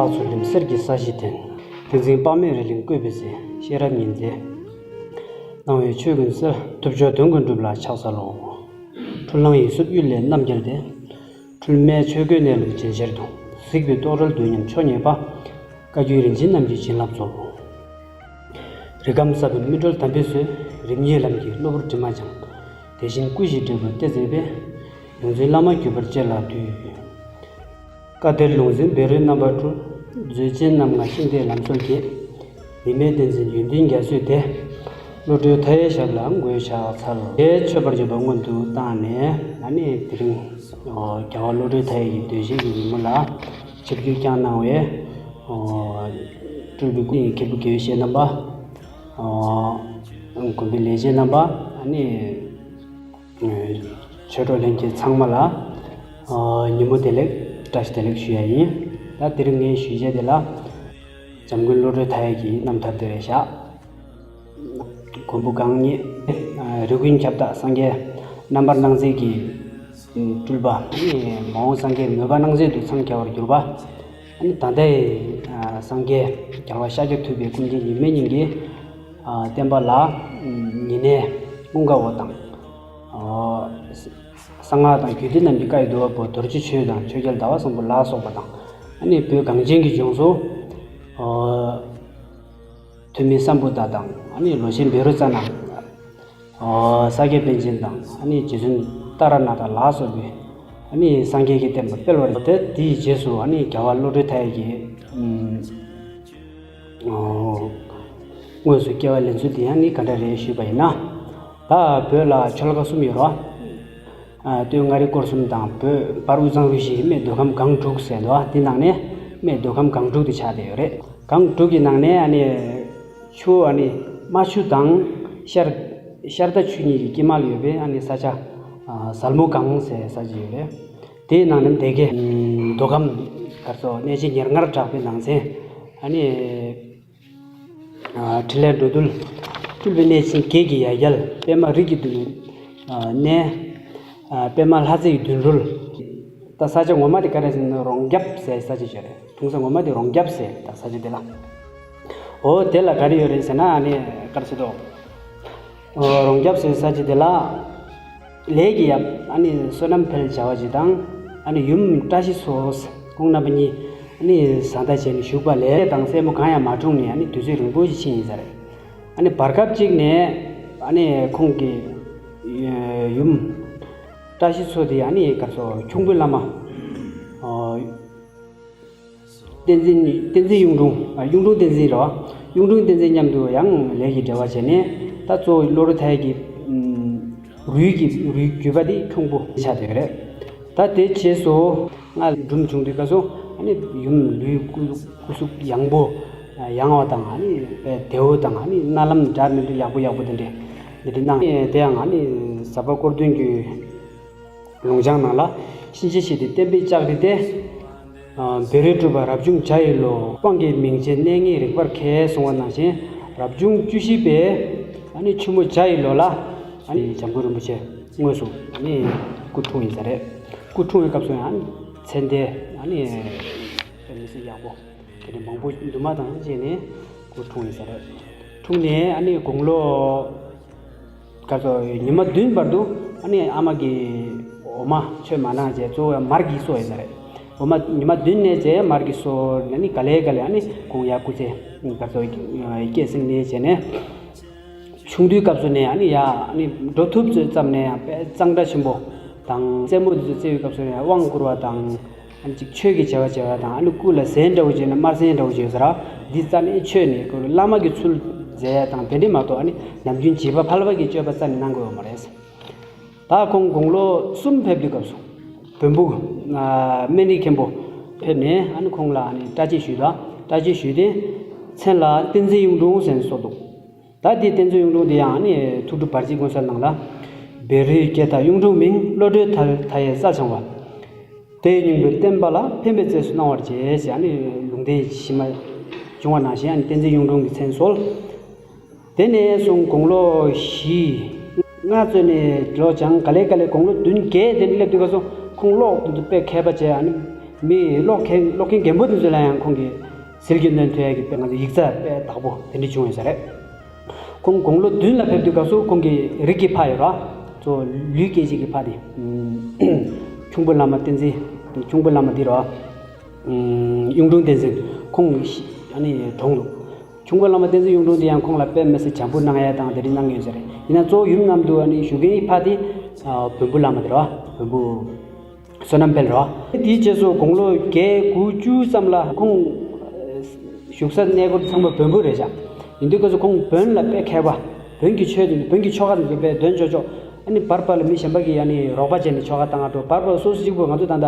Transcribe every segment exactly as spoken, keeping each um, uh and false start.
ཕྱག་མཚོ་ལིམ་གསེར་གྱི་ས་གཞི་འདྲེན། ཏིང་འཛིན་དཔག་མེད་རི་གླིང་བཀོད་པའི་ཚེ། ཤེས་རབ་ཉི་ཟླའི་སྣང་བས་ཆོས་ཀུན་གསལ། ཐུབ་མཆོག་དོན་ཀུན་འགྲུབ་ལ་ཕྱག་འཚལ་ལོ། འཁྲུལ་སྣང་ཡིད་སྲུབས་གཡུལ་ལས་རྣམ་རྒྱལ་ཏེ། འཁྲུལ་མེད་ཆོས་སྐུའི་གནས་ལུགས་རྗེན་ཕྱིར་དུ། གཟིགས་པའི་རྟོག་བྲལ་དུས་མཉམ་མཆོག་བརྙེས་པ། བཀའ་བརྒྱུད་རིན་ཆེན་རྣམས་ཀྱི་བྱིན་རླབས་སྩོལ། རིགས་ཁམས་གསར་པའི་སྨིན་གྲོལ་དམ་པའི་ཚུལ། རིམ་གཉིས་ལམ་གྱི་གློ་བུར་དྲི་མ་སྦྱངས། དེ་བཞིན་སྐུ་བཞིའི་འབྲས་བུ་སྟེ་མཛད་པའི། ཡོངས་འཛིན་བླ་མ་གུས་པར་སྤྱན་ལ་འདུད། བཀའ་གཏེར་ལུང་འཛིན་བཻ་རོའི་རྣམ་པར་སྤྲུལ། མཛོད་ཆེན་རྣམ་ལྔ་ཤིང་རྟའི་ལམ་སྲོལ་གྱི། ཡིད་མེད་བསྟན་འཛིན་ཡོན་ཏན་རྒྱ་མཚོས་དེ། བློ་གྲོས་མཐའ་ཡས་ཞབས་ལ་འགོད་ཕྱག་འཚལ། དེ་མཆོད་པར་བརྗོད་པ་སྔོན་དུ་བཏང་ནས། ཨ་ནི་དེ་རིང་རྒྱལ་བ་བློ་གྲོས་མཐའ་ཡས་ཀྱི་འདུ་བྱེད་ཀྱི་ཉིན་མོ་ལ་ཆིབས་བསྒྱུར་བསྐྱངས་གནང་བའི་སྤྲུལ་པའི་སྐུ་མཁན་པོ་དགེ་བའི་བཤེས་རྣམ་པ། དགོན་པའི་ལས་བྱེད་རྣམ་པ། ཨ་ནི་ཆོས་གྲོགས་ལྷན་རྒྱས་ཚང་མ་ལ་ཉིན་མོ་བདེ་ལེགས། བཀྲ་ཤིས་བདེ་ལེགས་ཞུ་ཡ་ཡིན། ད་དེ་རིང་ངས་ཞུ་བྱ་དེ་ལ་འཇམ་མགོན་བློ་གྲོས་མཐའ་ཡས་ཀྱི་རྣམ་ཐར་དེ་རེད་བཞག། མགོན་པོ་གང་ཉིད། རིགས་ཀུན་ཁྱབ་བདག་སངས་རྒྱས་རྣམ་པར་སྣང་མཛད་ཀྱི་སྤྲུལ་པ། མ་འོངས་སངས་རྒྱས་མོས་པ་སྣང་མཛད་དུ་འཚང་རྒྱ་བར་གྱུར་པ། ད་ལྟའི་སངས་རྒྱས་རྒྱལ་བ་ཤཱཀྱ་ཐུབ་པའི་སྐུ་མདུན་ཉིད་མེད་ཉིད་ཀྱི་བསྟན་པ་ལ་ཉེ་གནས་ཀུན་དགའ་བོ་དང་། གསང་སྔགས་དང་རྒྱུད་སྡེ་རྣམས་ཀྱི་བཀའ་ཡི་བསྡུ་བ་པོ་རྡོ་རྗེ་ཆོས་དང་ཆོས་རྒྱལ་ཟླ་བ་བཟང་པོ་ལ་སོགས་པ་དང་། ཨ་ནི་བོད་གངས་ཅན་གྱི་ལྗོངས་སུ་ཐོན་མི་སམ་བྷོ་ཊ་དང་། ཨ་ནི་ལོ་ཆེན་བཻ་རོ་ཙ་ན། ས་སྐྱ་པཎ་ཆེན་དང་། ཨ་ནི་རྗེ་བཙུན་ཏཱ་ར་ནཱ་ཐ་ལ་སོགས་པའི་ཨ་ནི་སངས་རྒྱས་ཀྱི་བསྟན་པ་སྤེལ་བ་རེད། དེ་དེའི་རྗེས་སུ་ཨ་ནི་རྒྱལ་བ་བློ་གྲོས་མཐའ་ཡས་ཀྱིས་དངོས་སུ་སྐྱེ་བ་ལེན་ཚུལ་དེ་ཨ་ནི་ག་འདྲ་རེད་ཞུས་པ་ཡིན་ན། ད་བོད་ལ་ཆོལ་ཁ་གསུམ་ཡོད་རེད་བ། སྟོད་མངའ་རིས་སྐོར་གསུམ་དང་། བོད་བར་དབུས་གཙང་རུ་བཞི། སྨད་མདོ་ཁམས་སྒང་དྲུག་ཟེར་འདུག་བ། དེ་ནང་ནས་སྨད་མདོ་ཁམས་སྒང་དྲུག་དེ་ཆགས་བསྡད་ཡོད་རེད། སྒང་དྲུག་གི་ནང་ནས་ཨ་ནི་ཆུ་ཨ་ནི་རྨ་ཆུ་དང་ཤར་ཤར་མདའ་ཆུ་གཉིས་ཀྱི་དཀྱིལ་མ་ལ་ཡོད་པའི་ཨ་ནི་ས་ཆ། ཟལ་མོ་སྒང་ཟེར་ས་ཆ་ཡོད་རེད། དེའི་ནང་ནས་སྡེ་དགེ། མདོ་ཁམས་ག་ཚོད་གནས་ཆེན་ཉེར་ལྔར་གྲགས་པའི་ནང་ཚན། ཨ་ནི་ཕྲིན་ལས་འགྲོ་འདུལ་སྤྲུལ་པའི་གནས་ཆེན་བརྒྱད་ཀྱི་ཡ་གྱལ། པདྨ་རིགས་ཀྱི་མདུན་གནས། པདྨ་ལྷ་རྩེའི་མདུན་རོལ། ད་ས་ཆ་ངོ་མ་དེ་ག་རེ་ཟེར་ན་རོང་རྒྱབ་ཟེར་ས་ཆ་ཅིག་རེད། འཁྲུངས་ས་ངོ་མ་དེ་རོང་རྒྱབ་ཟེར། ད་ས་ཆ་དེ་ལ། འོ་དེ་ལ་ག་རེ་ཡོད་རེད་ཟེར་ན། ཨ་ནི་ག་རེ་ཟེར་དོ། རོང་རྒྱབ་ཟེར་ས་ཆ་དེ་ལ། ལས་ཀྱི་ཡབ་ཨ་ནི་བསོད་ནམས་འཕེལ་བྱ་བ་ཅིག་དང་། ཨ་ནི་ཡུམ་བཀྲ་ཤིས་མཚོ། ཁོང་རྣམ་པ་གཉིས་ཨ་ནི་བཟའ་ཟླ་བྱས་ནས་བཞུགས་པ་ལས། དང་སྲས་མོ་གང་ཡང་མ་འཁྲུངས་ནས་ཨ་ནི་དུས་ཚོད་རིང་པོ་ཞིག་ཕྱིན་ཡིན་ས་རེད། ཨ་ནི་བར་སྐབས་ཅིག་ནས་ཨ་ནི་ཁོང་གི་ཡུམ་བཀྲ་ཤིས་མཚོ་དེ་ཨ་ནི་ག་ཚོད་ཁྱུང་པོའི་བླ་མ། བསྟན་འཛིན་བསྟན་འཛིན་གཡུང་དྲུང་། ཨ། གཡུང་དྲུང་བསྟན་འཛིན་རེད་བ། གཡུང་དྲུང་བསྟན་འཛིན་མཉམ་དུ་ཡང་ལས་ཀྱི་འབྲེལ་བ་བྱས་ནས། ད་གཙོ་བོ་བློ་གྲོས་མཐའ་ཡས་ཀྱི་རུས་ཀྱི་རུས་བརྒྱུད་པ་དེ་ཁྱུང་པོ་ཆགས་བསྡད་ཡོད་རེད། ད་དེ་རྗེས་སུ་སྔར་འབྲུམ་བྱུང་དུས་སྐབས་སུ་ཨ་ནི་ཡུམ་ལུས་སྐུ་སྐུ་གཟུགས་ཡངས་པོ་ཡངས་བ་དང་། ཨ་ནི་དཔེ་བདེ་བོ་དང་། ཨ་ནི་རྣ་ལམ་སྒྲ་མི་འདྲ་ཡག་པོ་ཡག་པོ་དེ་འདྲས་འདི་འདྲས་གནང་། དེ་ཡང་ཨ་ནི་ཟབ་པ་དཀོར་སྟོན་གྱི་ལུང་བྱང་ནང་ལ། གཤིན་རྗེ་གཤེད་དེ་བསྟན་པའི་ལྕགས་རི་སྟེ། བཻ་རོའི་སྤྲུལ་པ་རབ་བྱུང་བརྒྱ་ཡི་ལོ། དབང་གི་མིང་ཅན་གནས་ངེས་རིག་པར་མཁས། གསུངས་པ་ནང་བཞིན་རབ་བྱུང་བཅུ་བཞི་པའི་ཨ་ནི་ཆུ་མོ་བརྒྱ་ཡི་ལོ་ལ་ཨ་ནི་འཇམ་མགོན་རིན་པོ་ཆེ་དངོས་སུ་ཨ་ནི་སྐུ་འཁྲུངས་ཡིན་ས་རེད། སྐུ་འཁྲུངས་པའི་སྐབས་སུ་ཡང་ཚེ་འདས་ཨ་ནི་མི་སེར་ཡག་པོ་དེ་འདྲ་མང་པོ་འདུས་མ་དང་བཅས་ནས་སྐུ་འཁྲུངས་ཡིན་ས་རེད། འཁྲུངས་ནས་ཨ་ནི་དགུང་ལོ། ག་ཚོད་ཉི་མ་བདུན་བར་དུ་ཨ་ནི་ཨ་མ་གིས་འོ་མ་མཆོད་མ་གནང་བྱས། གཙོ་བོ་མར་གྱིས་གསོ་ཡིན་ས་རེད། འོ་མ་ཉི་མ་བདུན་ནས་བྱས་མར་གྱིས་གསོ་ནས། ཨ་ནི་ག་ལེ་ག་ལེ་ཨ་ནི་ཁོང་ཡར་སྐུ་ཚེ་ག་ཚོད་སྐྱེད་སྲིང་ནས་བྱས་ནས། ཆུང་དུས་སྐབས་སུ་ནས་ཨ་ནི་ཡར་ཨ་ནི་འགྲོ་ཐུབ་ཙམ་ནས་ཡང་དཔེ་གཙང་སྦྲ་ཆེན་པོ་དང་། རྩེད་མོ་དེ་ཚོ་རྩེ་བའི་སྐབས་སུ་ནས་དབང་བསྐུར་བ་དང་། ཨ་ནི་ཅིག་ཆོས་ཀྱི་བྱ་བ་བྱེད་པ་དང་། ཨ་ནི་སྐུ་ལ་ཟན་འདྲ་བོ་བྱས་ན་དམར་ཟན་འདྲ་བོ་བྱས་ཟེར་ར། འདི་རྩ་ནས་མཆོད་ནས་ཁོ་བླ་མ་གི་ཚུལ་མཛད་དང་དེ་འདྲས་མ་གཏོགས། ཨ་ནི་ནམ་རྒྱུན་བྱིས་པ་ཕལ་པ་གི་སྤྱོད་པ་རྩ་ནས་གནང་གི་ཡོད་མ་རེད། ད་ཁོང་དགུང་ལོ་གསུམ་ཕེབས་དུས་སྐབས་སུ་བོན་པོ་སྨན་རི་མཁན་པོ་ཕེབས་ནས། ཨ་ནི་ཁོང་ལ་ཨ་ནི་བཀྲ་ཤིས་ཞུས་དང་། བཀྲ་ཤིས་ཞུས་ཏེ་མཚན་ལ་བསྟན་འཛིན་གཡུང་དྲུང་ཟེར་ནས་གསོལ་འདུག། ད་དེ་བསྟན་འཛིན་གཡུང་དྲུང་དེ་ཡང་ནི་ཐུགས་སྒྲུབ་བར་ཆད་ཀུན་སེལ་ནང་ལ། བཻ་རོའི་སྐྱེ་མཐའ་གཡུང་དྲུང་མིང་། བློ་གྲོས་མཐའ་མཐའ་ཡས་རྩལ་འཆང་བ། དེའི་སྙིང་པོའི་བསྟན་པ་ལ། ཕན་པའི་བཙས་སུ་གནང་བར་བྱེད་ཅེས་ཨ་ནི་ལུང་བསྟན་ཞུས་མ་བྱུང་བ་ནང་བཞིན། ཨ་ནི་བསྟན་འཛིན་གཡུང་དྲུང་གི་མཚན་གསོལ། དེ་ནས་བཟུང་དགུང་ལོ་བཞི་ལྔ་ཙམ་ནས་འགྲོ་ཅིང་། ག་ལེ་ག་ལེ་དགུང་ལོ་བདུན་བརྒྱད་དེ་ནས་སླེབས་དུས་སྐབས་སུ་ཁོང་ཀློག་དེ་ཚོ་དཔེ་མཁས་པ་བྱས། ཨ་ནི་ མི་ཀློག་མཁན་ཀློག་མཁན་རྒན་པོ་དེ་ཚོ་ལ་ཡང་ཁོང་གིས་ཟིལ་གྱིས་གནོན་ཐུབ་ཡ་གི་དཔེ་ང་ཚོ་ཡིག་ཚད་དཔེ་བདག་པོ་དེ་འདྲ་བྱུང་ཡོད་ས་རེད། ཁོང་དགུང་ལོ་བདུན་ལ་ཕེབས་དུས་སྐབས་སུ་ཁོང་གི་རིགས་ཀྱི་ཕ་ཡོད་ར། གཙོ་བོ་ལུས་སྐྱེད་བྱེད་ཀྱི་ཕ་དེ། ཁྱུང་པོ་བླ་མ་བསྟན་འཛིན། ཁྱུང་པོ་བླ་མ་འདི་ར། གཡུང་དྲུང་བསྟན་འཛིན། ཁོང་ཨ་ནི་གྲོངས་འདུག་ཁྱུང་པོ་བླ་མ་བསྟན་འཛིན་གཡུང་དྲུང་དེ་ཡང་ཁོང་ལ་དཔེ་མི་སྲིད་བྱམས་པོ་གནང་ཡ་དང་དེ་འདྲ་གནང་ཡོད་ས་རེད། ཡིན་ན་གཙོ་བོ་ཡུམ་མཉམ་དུ་ཨ་ནི་བཞུགས་མཁན་གྱི་ཕ་དེ། བོན་པོ་བླ་མ་དེ་ར། བོན་པོ། བསོད་ནམས་འཕེལ་རོ། དེའི་རྗེས་སུ་དགུང་ལོ་བརྒྱད་དགུ་བཅུ་ཙམ་ལ་ཁོང་བཞུགས་ས་གནས་སྐོར་ཚང་མ་བོན་པོ་རེད་ཤག་ཡིན་དུས་སྐབས་སུ་ཁོང་བོན་ལ་དཔེ་མཁས་པ། བོན་གྱི་ཆོས་དེ་བོན་གྱི་ཆོ་ག་དེ་ཚོ་དཔེ་འདོན་ཆོག་ཆོག་ཨ་ནི་བར་བར་ལ་མི་གཞན་པ་གིས་ཨ་ནི་རོགས་པ་བྱས་ནས་ཆོ་ག་བཏང་ང་འགྲོ། བར་བར་སོ་སོ་གཅིག་པོ་ང་ཚོ་ད་ལྟ་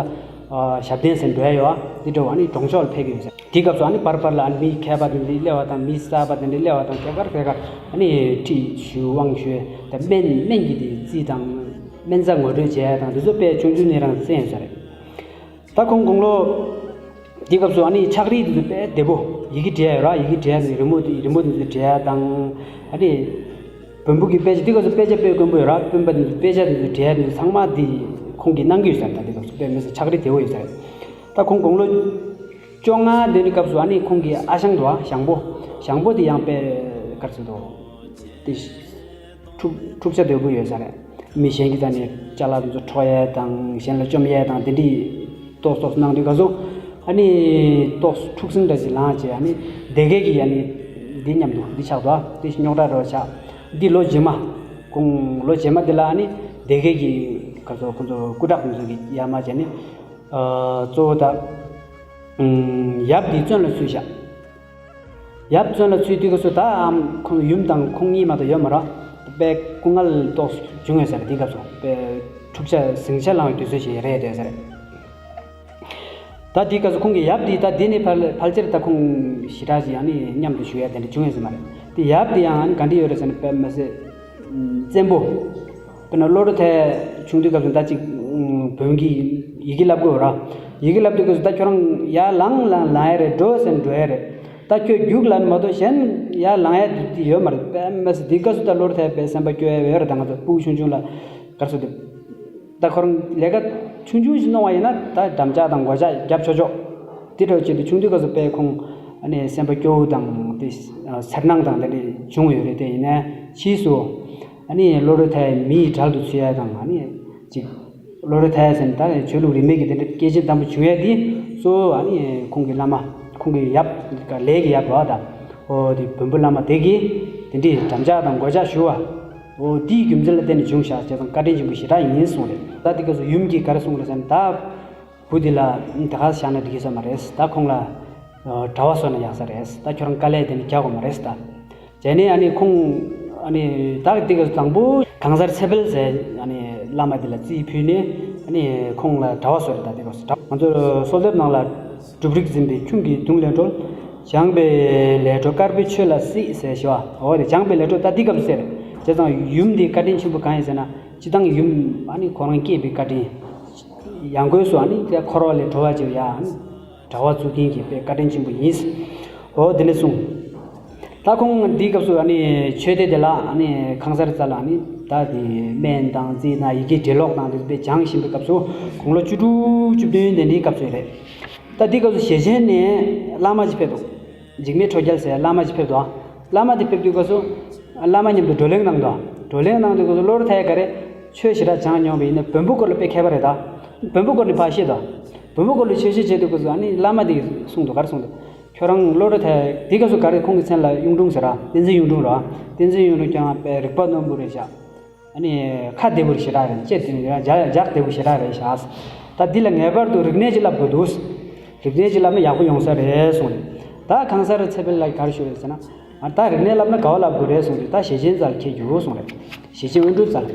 ཞབས་བརྟན་ཟེར་འགྲོ་ཡ་ཡོད་ཨ། དེ་འདྲ་བ་ཨ་ནི་གྲོང་ཆོག་ལ་ཕེབས་ཀྱི་ཡོད་ཟེར། དེའི་སྐབས་སུ་ཨ་ནི་བར་བར་ལ་ཨ་ནི་མི་མཁས་པ་དེ་འདྲ་སླེབས་པ་དང་མི་གསར་པ་དེ་འདྲ་སླེབས་པ་དང་ཁྱད་པར་ཁྱད་པར་ཨ་ནི་ཁྲིད་ཞུ་དབང་ཞུ་དང་སྨན་སྨན་གྱི་དེ་རྩིས་དང་། སྨན་རྩྭ་ངོ་སྤྲོད་བྱས་དང་འདི་ཚོ་དཔེ་ཆུང་ཆུང་ནས་རང་གསན་ཡོད་ས་རེད། ད་ཁོང་དགུང་ལོ་འདི་སྐབས་སུ་ཨ་ནི་ཕྱག་བྲིས་འདི་ཚོ་དཔེ་བདེ་པོ། ཡི་གེ་བྲིས་ཡ་ཡོད་ར། ཡི་གེ་བྲིས་ཡ་འདི་རི་མོ་འདི་རི་མོ་འདི་ཚོ་བྲིས་ཡ་དང་། ཨ་ནི་བོན་པོ་གི་དཔེ་ཆ། འདི་སྐབས་སུ་དཔེ་ཆ་དཔེ་དཀོན་པོ་ཡོད་ར། སྟོན་པ་འདི་ཚོ་དཔེ་ཆ་འདི་ཚོ་བྲིས་ཡ་འདི་ཚོ་ཚང་མ་འདི་ཁོང་གིས་གནང་གི་ཡོད་ས་རེད། ད་འདི་སྐབས་སུ་དཔེ་མི་སྲིད་ཕྱག་བྲིས་བདེ་པོ་ཡོད་ས་རེད། ད་ཁོང་དགུང་ལོ་བཅོ་ལྔ་དེ་ནི་སྐབས་སུ་ཨ་ནི་ཁོང་གི་ཨ་ཞང་དུ་ཨ་ཞང་པོ། ཞང་པོ་དེ་ཡང་དཔེ་ག་རེ་ཟེར་དོ། དེ་འཁྲུག་འཁྲུག་ཆ་དོད་པོ་ཡོད་ས་རེད། མི་གཞན་གྱི་རྩ་ནས་ཅ་ལག་དེ་ཚོ་འཕྲོག་ཡས་དང་གཞན་ལ་བཅོམ་ཡས་དང་དེ་འདྲའི་ཏོག་ཏོག་གནང་དུས་སྐབས་སུ་ཨ་ནི་ཏོག་འཁྲུག་ཟིང་འདྲ་ཞིག་ལངས་བྱས། ཨ་ནི་སྡེ་དགེ་གི་ཨ་ནི་འདི་མཉམ་དུ་འདི་ཆགས་འདུག་ཨ། འདི་རྙོག་དྲ་རོ་ཆགས། འདི་ལོ་རྗེས་མ། ཁོང་ལོ་རྗེས་མ་འདི་ལ་ཨ་ནི་སྡེ་དགེ་གི་ག་ཚོད་ཁོང་ཚོ་སྐུ་དྲག་དེ་ཚོ་གི་ཡར་མར་བྱས་ནས། གཙོ་བོ་ད་ཡབ་འདི་བཙོན་ལ་ཚུད་བཞག་ཡབ་བཙོན་ལ་ཚུད་དུས་སྐབས་སུ་ད་ཨམ་ཁོང་ཡུམ་དང་ཁོང་གཉིས་མ་གཏོགས་ཡོད་མ་རེད། དཔེ་སྐུ་ངལ་ཏོག་བྱུང་ཡོད་ས་རེད། དེ་སྐབས་སུ་དཔེ་འཁྲུག་ཆ་ཟིང་ཆ་ལངས་པའི་དུས་ཚོད་ཞིག་རེད་འདོད་ས་རེད། ད་དེ་སྐབས་སུ་ཁོང་གི་ཡབ་དེ་ད་དེ་ནས་ཕལ་ཕལ་ཆེར་ད་ཁོང་ཞེ་དྲག་ཅིག་ཡང་ནི་མཉམ་དུ་བཞུགས་ཡ་དེ་འདྲ་བྱུང་ཡོད་ས་མ་རེད། དེ་ཡབ་དེ་ཡང་ཨ་ནི་ག་འདྲ་ཡོད་རེད་ཟེར་ན་དཔེ་མི་སྲིད་བཙན་པོ། དཔེར་ན་བློ་གྲོས་ཐལ་བྱུང་དུས་སྐབས་སུ་ད་ཅིག་བོན་གྱི་ཡི་གེ་བསླབ་དགོས་ར། ཡི་གེ་བསླབ་དུས་སྐབས་སུ་ད་ཁྱོད་རང་ཡར་ལངས་ལངས་ལངས་ཡ་རེད། འགྲོ་ཟེར་འགྲོ་ཡ་རེད། ད་ཁྱོད་རྒྱུགས་ལ་མ་གཏོགས་གཞན་ཡར་ལངས་ཡ་དེ་ཡོད་མ་རེད། དཔེ་མི་སྲིད་དེ་སྐབས་སུ་ད་བློ་གྲོས་ཐལ་དཔེ་སེམས་པ་སྐྱོ་ཡ་ཡོད་རེད། ད་ང་ཚོ་སྤུ་གུ་ཆུང་ཆུང་ལ་ག་རེ་ཟེར་དུས། ད་ཁོ་རང་ལས་ཀ་ཆུང་ཆུང་ཞིག་གནང་བ་ཡིན་ན་ད་འགྲམ་ལྕག་དང་མགོ་ལྕག་རྒྱབ་ཆོག་ཆོག་དེ་འདྲ་བྱེད་དུས་ཆུང་དུས་སྐབས་སུ་དཔེ་ཁོང་ཨ་ནི་སེམས་པ་སྐྱོ་བོ་དང་དེ་སེར་སྣང་དང་དེ་འདྲ་བྱུང་ཡོད་རེད། དེ་ཡིན་ནའི་ཕྱིས་སུ་ཨ་ནི་བློ་གྲོས་ཐལ་མིའི་གྲལ་དུ་ཚུད་ཡ་དང་ཨ་ནི་ཅིག་བློ་གྲོས་ཐལ་ཟེར་ནས་ད་ཆོས་ལུགས་རིས་མེད་ཀྱི་དེ་འདྲ་སྐད་ཆ་དམ་པོ་བྱུང་ཡ་དེ་གཙོ་བོ་ཨ་ནི་ཁོང་གི་བླ་མ་ཁོང་གི་ཡབ་ལས་ཀྱི་ཡབ་རེད་པ། ད་ཨོ་དེ་བོན་པོ་བླ་མ་དེ་གིས་དེ་འདྲའི་འགྲམ་ལྕག་དང་མགོ་ལྕག་གཞུ་བ། ཨོ་དེའི་རྒྱུ་མཚན་ལ་བརྟེན་ནས་བྱུང་ཤག་ཅེས་དང་བཀའ་དྲིན་ཆེན་པོ་ཞེ་དྲག་ཡིན་གསུངས་རེད། ད་དེ་སྐབས་སུ་ཡུམ་གྱིས་ག་རེ་གསུངས་རེད་ཟེར་ན། ད་བུ་འདི་ལ་དེ་ག་བཞག་ན་འགྲིག་གི་ས་མ་རེད། ད་ཁོང་ལ་གྲྭ་པ་བཟོས་ན་ཡག་ས་རེད། ད་ཁྱོད་རང་དཀའ་ལས་དེ་ནི་རྒྱག་དགོས་མ་རེད་ད། བྱས་ནས་ཨ་ནི་ཁོང་ཨ་ནི་ད་དེ་ག་དང་པོ་གང་ཟར་ཚེ་འཕེལ་ཟེར་ཨ་ནི་བླ་མ་དེ་ལ་རྩིས་ཕུལ་ནས་ཨ་ནི་ཁོང་ལ་གྲྭ་པ་བཟོས་རེད། ད་དེ་ག་ང་ཚོ་གསོལ་འདེབས་ནང་ལ་སྒྲུབ་རིགས་འཛིན་པའི་ཁྱུང་གི་གདུང་ལས་གྲོལ། སྦྱངས་པའི་ལས་འཕྲོ་དཀར་པོའི་ཆོས་ལ་གཟིགས་ཟེར་ཞུ་བ། འོ་དེ་སྦྱངས་པའི་ལས་འཕྲོ་ད་འདི་སྐབས་སུ་ཟེར། བྱས་ཙང་ཡུམ་འདིའི་བཀའ་དྲིན་ཆེན་པོ་གང་ཡིན་ཟེར་ན། སྤྱི་བཏང་ཡུམ་ཨ་ནི་ཁོ་རང་སྐྱེས་པའི་བཀའ་དྲིན། ཡང་སྒོས་སུ་ཨ་ནི་དེ་འཁོར་བ་ལས་གྲོལ་བ་ཅིག་ཡ་ཨ་ནི་གྲྭ་པ་བཙུགས་མཁན་གྱི་དཔེ་བཀའ་དྲིན་ཆེན་པོ་ཡིན། འོ་དེ་ནས་གསུངས། ད་ཁོང་འདིའི་སྐབས་སུ་ཨ་ནི་ཆོས་སྡེ་དེ་ལ་ཨ་ནི་ཁང་གསར་རྩ་ལ་ཨ་ནི་ད་དེ་སྨན་དང་རྩིས་དང་ཡི་གེ་འགྲེལ་ཀློག་དང་དེ་ཚོ་དཔེ་སྦྱང་བཞིན་པའི་སྐབས་སུ་དགུང་ལོ་བཅུ་དྲུག་བཅུ་བདུན་དེ་འདྲའི་སྐབས་སུ་རེད། ད་འདི་སྐབས་སུ་ཞེ་ཆེན་ནས་བླ་མ་ཅིག་ཕེབས་འདུག་འཇིགས་མེད་ཁྲོ་རྒྱལ་ཟེར་བླ་མ་ཅིག་ཕེབས་འདུག་བླ་མ་དེ་ཕེབས་དུས་སྐབས་སུ་བླ་མ་མཉམ་དུ་བགྲོ་གླེང་གནང་འདུག་བགྲོ་གླེང་གནང་དུས་སྐབས་སུ་བློ་གྲོས་ཐལ་ག་རེ་ཆོས་ཞེ་དྲག་སྦྱངས་མྱོང་བ་ཡིན་ན་བོན་པོའི་སྐོར་ལ་དཔེ་མཁས་པ་རེད་ད། བོན་པོའི་སྐོར་ལ་ཆོས་བཤད་འདུག་བོན་པོའི་སྐོར་ལ་ཆོས་བཤད་བྱེད་དུས་སྐབས་སུ་ཨ་ནི་བླ་མ་དེས་གསུངས་འདུག་ག་རེ་གསུངས་འདུག་ཁྱོད་རང་བློ་གྲོས་ཐལ། དེ་སྐབས་སུ་ག་རེ་ཁོང་གི་མཚན་ལ་གཡུང་དྲུང་ཟེར་ར། བསྟན་འཛིན་གཡུང་དྲུང་ར། བསྟན་འཛིན་གཡུང་དྲུང་ཀྱང་དཔེ་རིག་པ་རྣོན་པོ་རེད་ཤག་ཨ་ནི་ཁ་བདེ་པོ་ཞེ་དྲག་རེད། ལྕེ་བདེ་ཡ་ལྗགས་བདེ་པོ་ཞེ་དྲག་རེད་ཤག་ད་འདི་ལ་ངེས་པར་དུ་རིག་གནས་ཅིག་བསླབ་དགོས་འདུག་རིག་གནས་ཅིག་བསླབ་ན་ཡག་པོ་ཡོང་ས་རེད་གསུངས་ནས། ད་གང་ཟར་ཚེ་འཕེལ་ལགས་ག་རེ་ཞུས་རེད་ཟེར་ན། ཨ་ད་རིག་གནས་བསླབ་ན་ག་བ་བསླབ་དགོས་རེད་གསུངས་རེད། ད་ཞེ་ཆེན་རྩ་ལ་འཁྱེར་རྒྱུ་གསུངས་རེད། ཞེ་ཆེན་དབོན་སྤྲུལ་རྩ་ལ།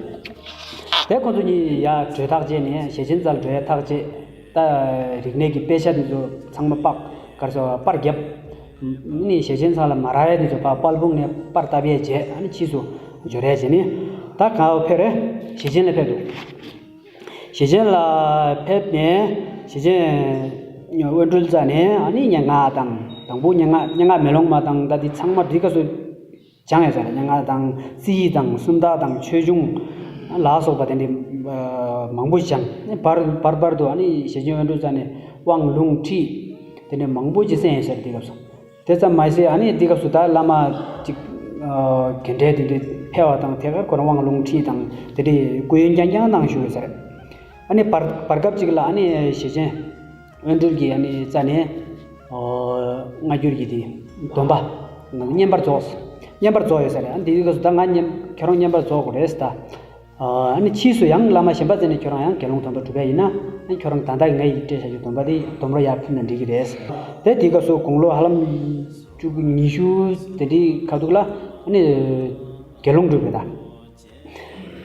དེ་ཁོང་ཚོ་གཉིས་ཡར་བགྲོས་ཐག་བཅད་ནས་ཞེ་ཆེན་རྩ་ལ་བགྲོས་ཐག་བཅད། ད་རིག་གནས་ཀྱི་དཔེ་ཆ་འདི་ཚོ་ཚང་མ་པར་ག་རེ་ཟེར་པར་བརྒྱབ། ཨ་ནི་ཞེ་ཆེན་ཚང་ལ་མ་རག་ཡ་འདི་ཚོ་ཕར་དཔལ་སྤུངས་ནས་པར་བཏབ་ཡས་བྱས། ཨ་ནི་ཕྱིས་སུ་འབྱོར་ཡས་བྱས་ནས་ད་གང་ཕེབས་རེད། ཞེ་ཆེན་ལ་ཕེབས་འདུག་ཞེ་ཆེན་ལ་ཕེབས་ནས་ཞེ་ཆེན་དབོན་སྤྲུལ་རྩ་ནས་ཨ་ནི་སྙན་ངག་དང་དང་པོ་སྙན་ངག་སྙན་ངག་མེ་ལོང་མ་དང་ད་འདི་ཚང་མ་འདི་སྐབས་སུ་སྦྱངས་ཡོད་ས་རེད། སྙན་ངག་དང་རྩིས་དང་སུམ་རྟགས་དང་ཆོས་འབྱུང་ ལ་སོགས་པ་དེ་འདྲའི་མང་པོ་ཞིག་སྦྱངས། བར་བར་བར་དུ་ཨ་ནི་ཞེ་ཆེན་དབོན་སྤྲུལ་རྩ་ནས་དབང་ལུང་ཁྲིད་དེ་འདྲའི་མང་པོ་ཞིག་གསན་ཡོད་ཟེར། དེ་སྐབས་སུ། དེ་ཙམ་མ་ཟད་ཨ་ནི་དེ་སྐབས་སུ་ད་བླ་མ་ཅིག་ཨ་ག་འདྲའི་དེ་འདྲའི་ཕེབས་པ་དང་། ཐད་ཀར་ཁོ་རང་དབང་ལུང་ཁྲིད་དང་དེ་འདྲའི་སྐུ་ཡོན་རྐྱང་རྐྱང་གནང་བཞུགས་ཡོད་ཟེར། ཨ་ནི་བར་བར་སྐབས་ཅིག་ལ་ཨ་ནི་ཞེ་ཆེན་དབོན་སྤྲུལ་གྱི་ཨ་ནི་རྩ་ནས་ཨ་སྔ་འགྱུར་གྱི་དེ་སྡོམ་པ་བསྙེན་པར་རྫོགས། བསྙེན་པར་རྫོགས་ཡོད་ཟེར། ཨ་ནི་དེ་དུས་སྐབས་སུ་ད་ང་བསྙེན་ཁྱོད་རང་བསྙེན་པར་རྫོགས་དགོས་རེད་ཟེར། ད་ཨ་ནི་ཕྱིས་སུ་ཡང་བླ་མ་གཞན་པ་བཙལ་ནས་ཁྱོད་རང་ཡང་དགེ་སློང་སྡོམ་པ་སྒྲུབ་ཡ་ཡིན་ན། ཨ་ནི་ཁྱོད་རང་ད་ལྟ་ངས་སྤྲད་བཞག་རྒྱུ་སྡོམ་པ་དེ་སྡོམ་རོགས་ཡར་ཕུལ་ན་འགྲིག་གི་རེད། དེ་དེ་སྐབས་སུ་དགུང་ལོ་ཧ་ལམ་བཅུ་དགུ་ཉི་ཤུ་དེ་འདྲའི་ཁ་ཐུག་ལ་ཨ་ནི་དགེ་སློང་སྒྲུབ་རེད་ད།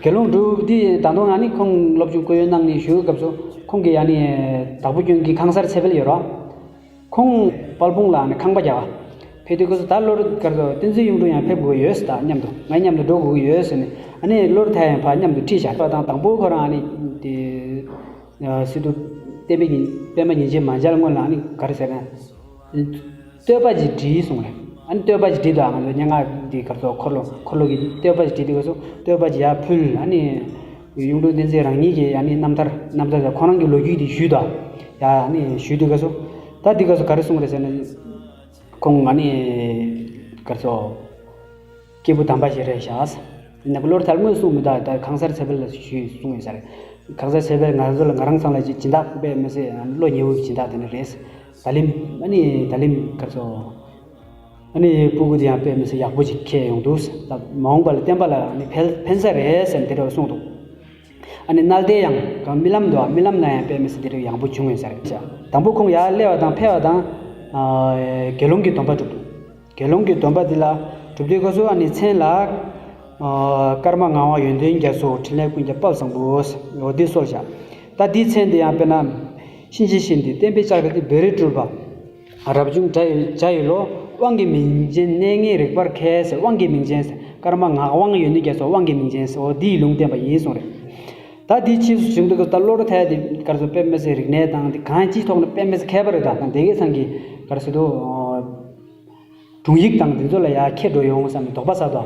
དགེ་སློང་སྒྲུབ་དེ་ད་དུང་ཨ་ནི་ཁོང་སློབ་ཆུང་སྐུ་ཡོན་གནང་ནས་བཞུགས་སྐབས་སུ་ཁོང་གིས་ཨ་ནི་དྭགས་པོ་སྐྱོན་གྱི་ཁང་གསར་ཚེ་འཕེལ་ཡོད་རོགས། ཁོང་དཔལ་སྤུངས་ལ་ནི་ཁང་པ་རྒྱག་པ། ཕེབས་དུས་སྐབས་སུ་ད་བློ་གར་སོ་བསྟན་འཛིན་གཡུང་དྲུང་ཡང་ཕེབས་དགོས་ཡོད་ཟེར། ད་མཉམ་དུ་ང་མཉམ་དུ་འགྲོ་དགོས་ཀྱི་ཡོད་ཟེར་ནས། ཨ་ནི་བློ་གྲོས་ཡང་ཕར་མཉམ་དུ་ཁྲིད་བཞག་པ་དང་། དང་པོ་ཁོ་རང་ཨ་ནི་དེ་སི་ཏུ་བསྟན་པའི་ཉིན་པདྨ་ཉིན་བྱེད་མ་མཇལ་སྔོན་ལ་ཨ་ནི་ག་རེ་ཟེར་ན། བསྟོད་པ་ཅིག་བྲིས་གསུངས་རེད། ཨ་ནི་བསྟོད་པ་ཅིག་བྲིས་འདུག་ཨ་ང་ཚོ་སྙན་ངག་འདི་གར་སོ་འཁོར་ལོ་འཁོར་ལོ་གི་བསྟོད་པ་ཅིག་བྲིས་དུས་སྐབས་སུ་བསྟོད་པ་ཅིག་ཡར་ཕུལ། ཨ་ནི་གཡུང་དྲུང་བསྟན་འཛིན་རང་ཉིད་ཀྱིས་ཨ་ནི་རྣམ་ཐར་རྣམ་ཐར་དང་ཁོ་རང་གི་ལོ་རྒྱུས་དེ་ཞུས་དང་ཡ། ཨ་ནི་ཞུས་དུས་སྐབས་སུ་ད་འདི་སྐབས་སུ་ག་རེ་གསུངས་རེད་ཟེར་ན། ཁོང་ཨ་ནི་གར་སོ་སྐྱེས་བུ་དམ་པ་ཞིག་རེད་ཤག་ཡིན་ན་བློ་གྲོས་དངོས་གསུངས་མི་འདུག་ད་ཁང་གསར་ཚེ་འཕེལ་ལ་ཞུས་གསུངས་ཡོད་ས་རེད། ཁང་གསར་ཚེ་འཕེལ་ང་ཚོ་ལ་ང་རང་ཚང་ལ་སྦྱིན་བདག་དཔེ་མི་སྲིད་བློ་ཉེ་བོའི་སྦྱིན་བདག་དེ་འདྲ་རེད། ད་ལིམ་ཨ་ནི་ད་ལིམ་གར་སོ། ཨ་ནི་སྤུ་གུ་དེ་ཡང་དཔེ་མི་སྲིད་ཡག་པོ་ཅིག་ཁྱེར་ཡོང་འདུག་ད་མ་འོངས་པ་ལ་བསྟན་པ་ལ་ཨ་ནི་ཕན་ཕན་ས་རེད་ཟེར་ནས་དེ་འདྲ་གསུངས་འདུག་ཨ་ནི་མནལ་སྡེ་ཡང་གང་རྨི་ལམ་དུ་རྨི་ལམ་ན་ཡང་དཔེ་མི་སྲིད་དེ་འདྲ་ཡག་པོ་བྱུང་ཡོད་ས་རེད། དང་པོ་ཁོང་ཡར་སླེབས་པ་དང་ཕེབས་པ་དང་ཨ་དགེ་སློང་གི་སྡོམ་པ་སྒྲུབ་འདུག་དགེ་སློང་གི་སྡོམ་པ་འདི་ལ་སྒྲུབ་དུས་སྐབས་སུ་ཨ་ནི་མཚན་ལ་ཨ་ཀརྨ་ངག་དབང་ཡོན་ཏན་རྒྱ་མཚོ་འཕྲིན་ལས་ཀུན་ཁྱབ་དཔལ་བཟང་པོ་འོ་འདི་གསོལ་བཞག་ད་འདིའི་མཚན་འདི་ཡང་དཔེར་ན། གཤིན་རྗེ་གཤིན་ཏེ་བསྟན་པའི་ལྕགས་རི་སྟེ། བེ་རི་སྤྲུལ་པ་རབ་བྱུང་བྱ་ཡི་བྱ་ཡི་ལོ། དབང་གི་མིང་ཅན་གནས་ངེས་རིག་པར་མཁས་ཟེར། དབང་གི་མིང་ཅན་ཟེར། ཀརྨ་ངག་དབང་ཡོན་ཏན་རྒྱ་མཚོ་དབང་གི་མིང་ཅན་ཟེར། འོ་འདིའི་ལུང་བསྟན་པ་ཡིན་གསུངས་རེད། ད་འདི་ཕྱིས་སུ་བྱུང་དུས་སྐབས་ད་བློ་གྲོས་ཐལ་དེ་གར་སོ་དཔེ་མི་སྲིད་རིག་གནས་དང་དེ་གང་ཅིའི་ཐོག་ནས་དཔེ་མི་སྲིད་མཁས་པ་རེད། ད་དང་དེ་གའི་ཚང་གི་གར་སོ་དུ། དྲུང་ཡིག་དང་འདི་ཚོ་ལ་ཡར་ཁྱེར་འགྲོ་ཡོང་བསམ་ནས་དོགས་པ་ཟ་དོ།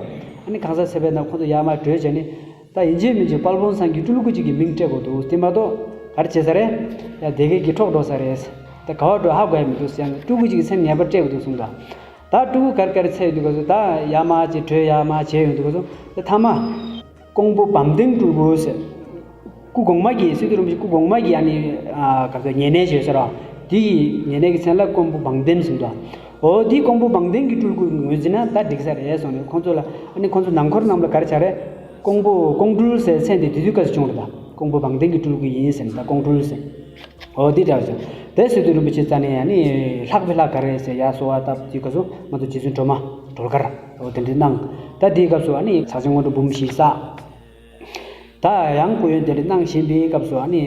ཨ་ནི་གང་ཟག་ཚེ་འཕེལ་དང་ཁོང་ཚོ་ཡར་མར་བགྲོས་བྱས་ནས་ད་ཡིན་གཅིག་མིན་གཅིག་དཔལ་སྤུངས་ཚང་གི་སྤྲུལ་སྐུ་གཅིག་གི་མིང་སྤྲད་དགོས་འདུག་དེ་མ་གཏོགས་ག་རེ་བྱེད་ས་རེད། ཡ་དེ་གས་ཀྱི་འཕྲོག་འགྲོ་ས་རེད། ད་ག་བ་འགྲོ་ཧ་གོ་ཡ་མི་འདུག་ཟེར་ནས་སྤྲུལ་སྐུ་གཅིག་གི་མཚན་ངེས་པར་སྤྲད་དགོས་འདུག་གསུངས་དོ། ད་སྤྲུལ་སྐུ་ག་རེ་ག་རེ་འཚོལ་ཡོང་དུས་སྐབས་སུ་ད་ཡར་མར་ཅིག་བགྲོས་ཡར་མར་བྱས་ཡོང་དུས་སྐབས་སུ་ད་ཐ་མ། ཀོང་པོ་བམ་ལྡིང་སྤྲུལ་སྐུ་ཟེར། སྐུ་གོང་མ་གིས་སི་ཏུ་རིན་པོ་ཆེ་སྐུ་གོང་མ་གིས་ཨ་ནི་ཨ་ག་ཚོད་ཉེ་གནས་བྱོས་ཟེར་རོ། དེ་ཡི་ཉེ་གནས་ཀྱི་མཚན་ལ་ཀོང་པོ་བང་ལྡེམ་ཟེར་འདུག་འོ་དེ་ཀོང་པོ་བང་ལྡེམ་གྱི་སྤྲུལ་སྐུ་ངོས་འཛིན་ན་ད་འགྲིག་ས་རེད་གསུངས་ནས་ཁོང་ཚོ་ལ་ཨ་ནི་ཁོང་ཚོ་ནང་འཁོར་རྣམས་ལ་ག་རེ་བྱ་རེད། ཀོང་པོ་ཀོང་སྤྲུལ་ཟེར་མཚན་དེ་དེ་དུས་སྐབས་སུ་བྱུང་རེད། ད་ཀོང་པོ་བང་ལྡེམ་གྱི་སྤྲུལ་སྐུ་ཡིན་ཟེར་ནས་ད་ཀོང་སྤྲུལ་ཟེར། འོ་དེ་འདྲ་ཟེར། དེ་སི་ཏུ་རིན་པོ་ཆེ་རྩ་ནས་ཨ་ནི་ལྷག་པའི་ལྷག་ག་རེ་ཟེར་ཡ་གསོལ་བ་བཏབ་དུས་སྐབས་སུ་ང་ཚོ་རྗེ་བཙུན་སྒྲོལ་མ་སྒྲོལ་དཀར་འོ་དེ་འདྲ་གནང་། ད་དེའི་སྐབས་སུ་ཨ་ནི་ཕྱག་ཆེན་སྔོན་འགྲོ་འབུམ་བཞི་བསགས། ད་ཡང་སྐུ་ཡོན་དེ་འདྲ་གནང་བཞིན་པའི་སྐབས་སུ་ཨ་ནི་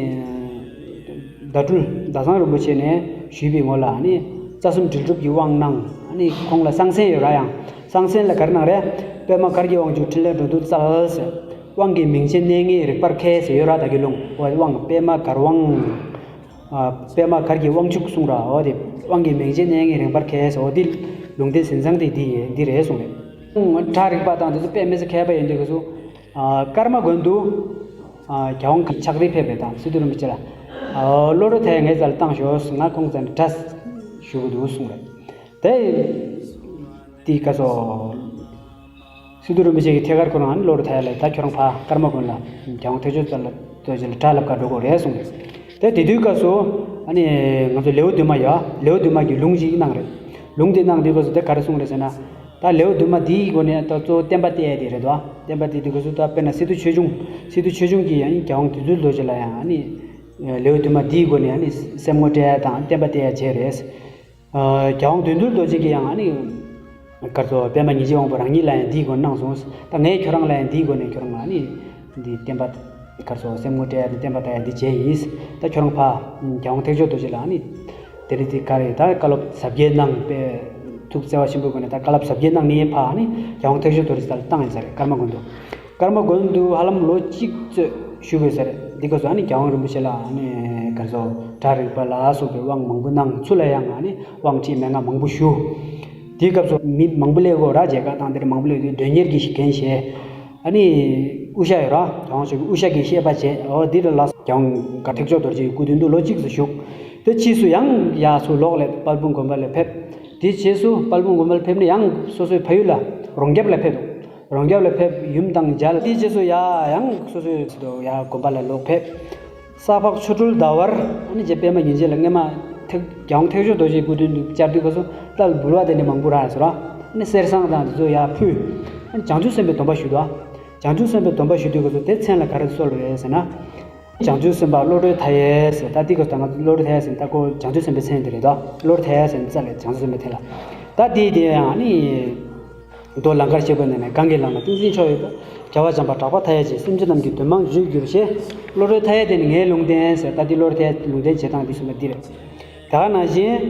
ཟླ་སྤྲུལ་ཟླ་བཟང་རིན་པོ་ཆེ་ནས་ཞུས་པའི་ངོ་ལ་ཨ་ནི་རྩ་གསུམ་དྲིལ་སྒྲུབ་ཀྱི་དབང་གནང་། ཨ་ནི་ཁོང་ལ་གསང་མཚན་ཡོད་ར། ཡང་གསང་མཚན་ལ་ག་རེ་གནང་རེད། པདྨ་གར་གྱི་དབང་ཕྱུག་ཕྲིན་ལས་འགྲོ་འདུལ་རྩལ་ཟེར། དབང་གི་མིང་ཅན་གནས་ངེས་རིག་པར་མཁས་ཟེར་ཡོད་ར། ད་གི་ལུང་འོ་དབང་པདྨ་གར་དབང་། ཨ་པདྨ་གར་གྱི་དབང་ཕྱུག་གསུང་ར། འོ་དེ་དབང་གི་མིང་ཅན་གནས་ངེས་རིག་པར་མཁས་ཟེར། འོ་དེ་ལུང་བསྟན་ཟིན་ཙང་དེ་འདི་འདི་རེད་གསུངས་རེད། གྲྭ་རིག་པ་དང་དེ་ཚོ་དཔེ་མི་སྲིད་མཁས་པ་ཡིན་དུས་སྐབས་སུ། ཨ་ཀརྨ་དགོན་དུ། ཨ་རྒྱལ་དབང་གི་ཕྱག་རིས་ཕེབས་པའི་དང་སི་ཏུ་རིན་པོ་ཆེ་ལ། ཨ་བློ་གྲོས་ཐལ་ངའི་རྩ་ལ་བཏང་ཤོག་ང་ཁོང་རྩ་ནས་གྲྭ་ཞུ་གི་འདུག་གསུངས་རེད། དེ། དེའི་སྐབས་སུ། སི་ཏུ་རིན་པོ་ཆེ་གིས་ཐད་ཀར་ཁོ་རང་ཨ་ནི་བློ་གྲོས་ཐལ་ལ་ད་ཁྱོད་རང་ཕ་ཀརྨ་དགོན་ལ་རྒྱལ་དབང་ཐེག་མཆོག་རྩ་ལ་རྡོ་རྗེ་ལ་གྲྭ་བསླབ་གར་འགྲོ་དགོས་རེད་གསུངས་རེད། དེ་དེ་དུས་སྐབས་སུ་ཨ་ནི་ང་ཚོ་ལེའུ་བདུན་མ་ཡ་ལེའུ་བདུན་མ་གི་ལུང་ཞིག་གནང་རེད། ལུང་དེ་གནང་དུས་སྐབས་སུ་དེ་ག་རེ་གསུངས་རེད་ཟེར་ན། ད་ལེའུ་བདུན་མ་འདིའི་སྒོ་ནས་ད་གཙོ་བོ་བསྟན་པ་གཏད་ཡ་དེ་རེད་དོ། བསྟན་པ་གཏད་དུས་སྐབས་སུ་ད་དཔེར་ན་སི་ཏུ་ཆོས་འབྱུང་། སི་ཏུ་ཆོས་འབྱུང་གི་ཡང་རྒྱལ་དབང་བདུད་འདུལ་རྡོ་རྗེ་ལ་ཡང་ཨ་ནི་ལེའུ་བདུན་མ་འདིའི་སྒོ་ནས་ཨ་ནི་སེམས་ངོ་སྤྲད་ཡ་དང་བསྟན་པ་གཏད་ཡ་བྱས་རེད། རྒྱལ་དབང་བདུད་འདུལ་རྡོ་རྗེ་གིས་ཡང་ཨ་ནི། གར་སོ་པདྨ་ཉིན་བྱེད་དབང་པོ་རང་ཉིད་ལ་ཡང་འདིའི་སྒོ་ནས་གནང་སོང་། ད་ངས་ཁྱོད་རང་ལ་ཡང་འདིའི་སྒོ་ནས་ཁྱོད་རང་ལ་ཨ་ནི། འདི་བསྟན་པ། གར་སོ་སེམས་ངོ་སྤྲད་ཡ་དང་བསྟན་པ་གཏད་ཡ་འདི་བྱས་ཡིན། ད་ཁྱོད་རང་ཕ། རྒྱལ་དབང་ཐེག་མཆོག་རྡོ་རྗེ་ལ་ཨ་ནི། དེ་རིང་འདི་ག་རེ་ད་བཀའ་སློབ་ཟབ་རྒྱས་གནང་པས། ཐུགས་བརྩེ་བ་ཆེན་པོའི་སྒོ་ནས་ད་བཀའ་སློབ་ཟབ་རྒྱས་གནང་ནས་ཕ་ཨ་ནི་རྒྱལ་དབང་ཐེག་མཆོག་རྡོ་རྗེ་ལ་བཏང་ཡིན་ས་རེད། ཀརྨ་དགོན་དུ། ཀརྨ་དགོན་དུ་ཧ་ལམ་ལོ་གཅིག་ཙམ་བཞུགས་དགོས་ས་རེད། འདི་སྐབས་སུ་ཨ་ནི་རྒྱལ་དབང་རིན་པོ་ཆེ་ལ་ཨ་ནི་ག་ཚོད་གྲྭ་རིག་པ་ལ་སོགས་པའི་དབང་མང་པོ་གནང་། ཚུར་ལ་ཡང་ཨ་ནི་དབང་ཁྲིད་མན་ངག་མང་པོ་ཞུ། དེའི་སྐབས་སུ་མི་མང་པོ་སླེབས་དགོས་ར། མཇལ་ཁ་དང་དེར་མང་པོ་སླེབས་དུས་མགྲོན་གཉེར་གྱི་འགན་བཞེས། ཨ་ནི་ དབུ་ཞྭ་ཡོད་ར། རྒྱལ་དབང་ཕྱུག་གི་དབུ་ཞྭ་གི་བཤད་པ་བྱས། འོ་འདི་ལ་ལ་རྒྱལ་དབང་གར་ཐེག་མཆོག་རྡོ་རྗེའི་སྐུ་མདུན་དུ་ལོ་གཅིག་ཙམ་བཞུགས། དེ་ཕྱིས་སུ་ཡང་ཡར་ཚུར་ལོག་སླེབས། དཔལ་སྤུངས་དགོན་པ་ལ་ཕེབས། དེ་རྗེས་སུ་དཔལ་སྤུངས་དགོན་པ་ལ་ཕེབས་ནས་ཡང་སོ་སོའི་ཕ་ཡུལ་ལ་རོང་རྒྱབ་ལ་ཕེབས་འདུག་རོང་རྒྱབ་ལ་ཕེབས། ཡུམ་དང་མཇལ། དེའི་རྗེས་སུ་ཡ་ཡང་སོ་སོའི་ཚུལ་དུ་ཡ་དགོན་པ་ལ་ལོག་ཕེབས། ས་ཕག་ཆོ་འཕྲུལ་ཟླ་བར་ཨ་ནི་རྗེ་པད་མ་ཉིན་བྱེད་ལ་སྔས་མ་ཐེག་རྒྱལ་དབང་ཐེག་མཆོག་རྡོ་རྗེའི་སྐུ་མདུན་དུ་བཅར་དུས་སྐབས་སུ་ལྟ་ལ་འབུལ་བ་དེ་ནི་མང་པོ་རག་ཡོད་ཟེར་ར། ཨ་ནི་གསེར་སྲང་དང་དེ་ཚོ་ཡ་ཕུལ། ཨ་ནི་བྱང་ཆུབ་སེམས་དཔའི་སྡོམ་པ་ཞུས་འདུག་བྱང་ཆུབ་སེམས་དཔའི་སྡོམ་པ་ཞུ་དུས་སྐབས་སུ་དེ་མཚན་ལ་ག་རེ་གསོལ་རེད་ཟེར་ན། བྱང་ཆུབ་སེམས་དཔའ་བློ་གྲོས་མཐའ་ཡས་ཟེར། ད་དེ་སྐབས་སུ་ད་ང་ཚོ་བློ་གྲོས་མཐའ་ཡས་ཟེར་ན་ད་ཁོ་བྱང་ཆུབ་སེམས་དཔའི་མཚན་དེ་རེད་དོ། བློ་གྲོས་མཐའ་ཡས་ཟེར་ན་རྩ་ལས་བྱང་ཆུབ་སེམས་དཔའི་མཚན་ལ། ད་དེ་དེ་ཡང་ཨ་ནི། མདོ་ལང་ཀར་གཤེགས་པའི་ནང་ནས་གང་གི་ལག་ན་ཏིང་འཛིན་མཆོག་ཡོད་པ། རྒྱལ་བ་བྱམས་པ་གྲགས་པ་མཐའ་ཡས་ཀྱིས། སེམས་ཅན་རྣམས་ཀྱི་དོན་མང་བརྗོད་གྱུར་ཅིག་བློ་གྲོས་མཐའ་ཡས་དེ་ནི་ངའི་ལུང་བསྟན་ཟེར། ད་འདི་བློ་གྲོས་མཐའ་ཡས་ལུང་བསྟན་བྱེད་སྟངས་འདི་གསུངས་པ་འདི་རེད། ད་ག་ནང་བཞིན།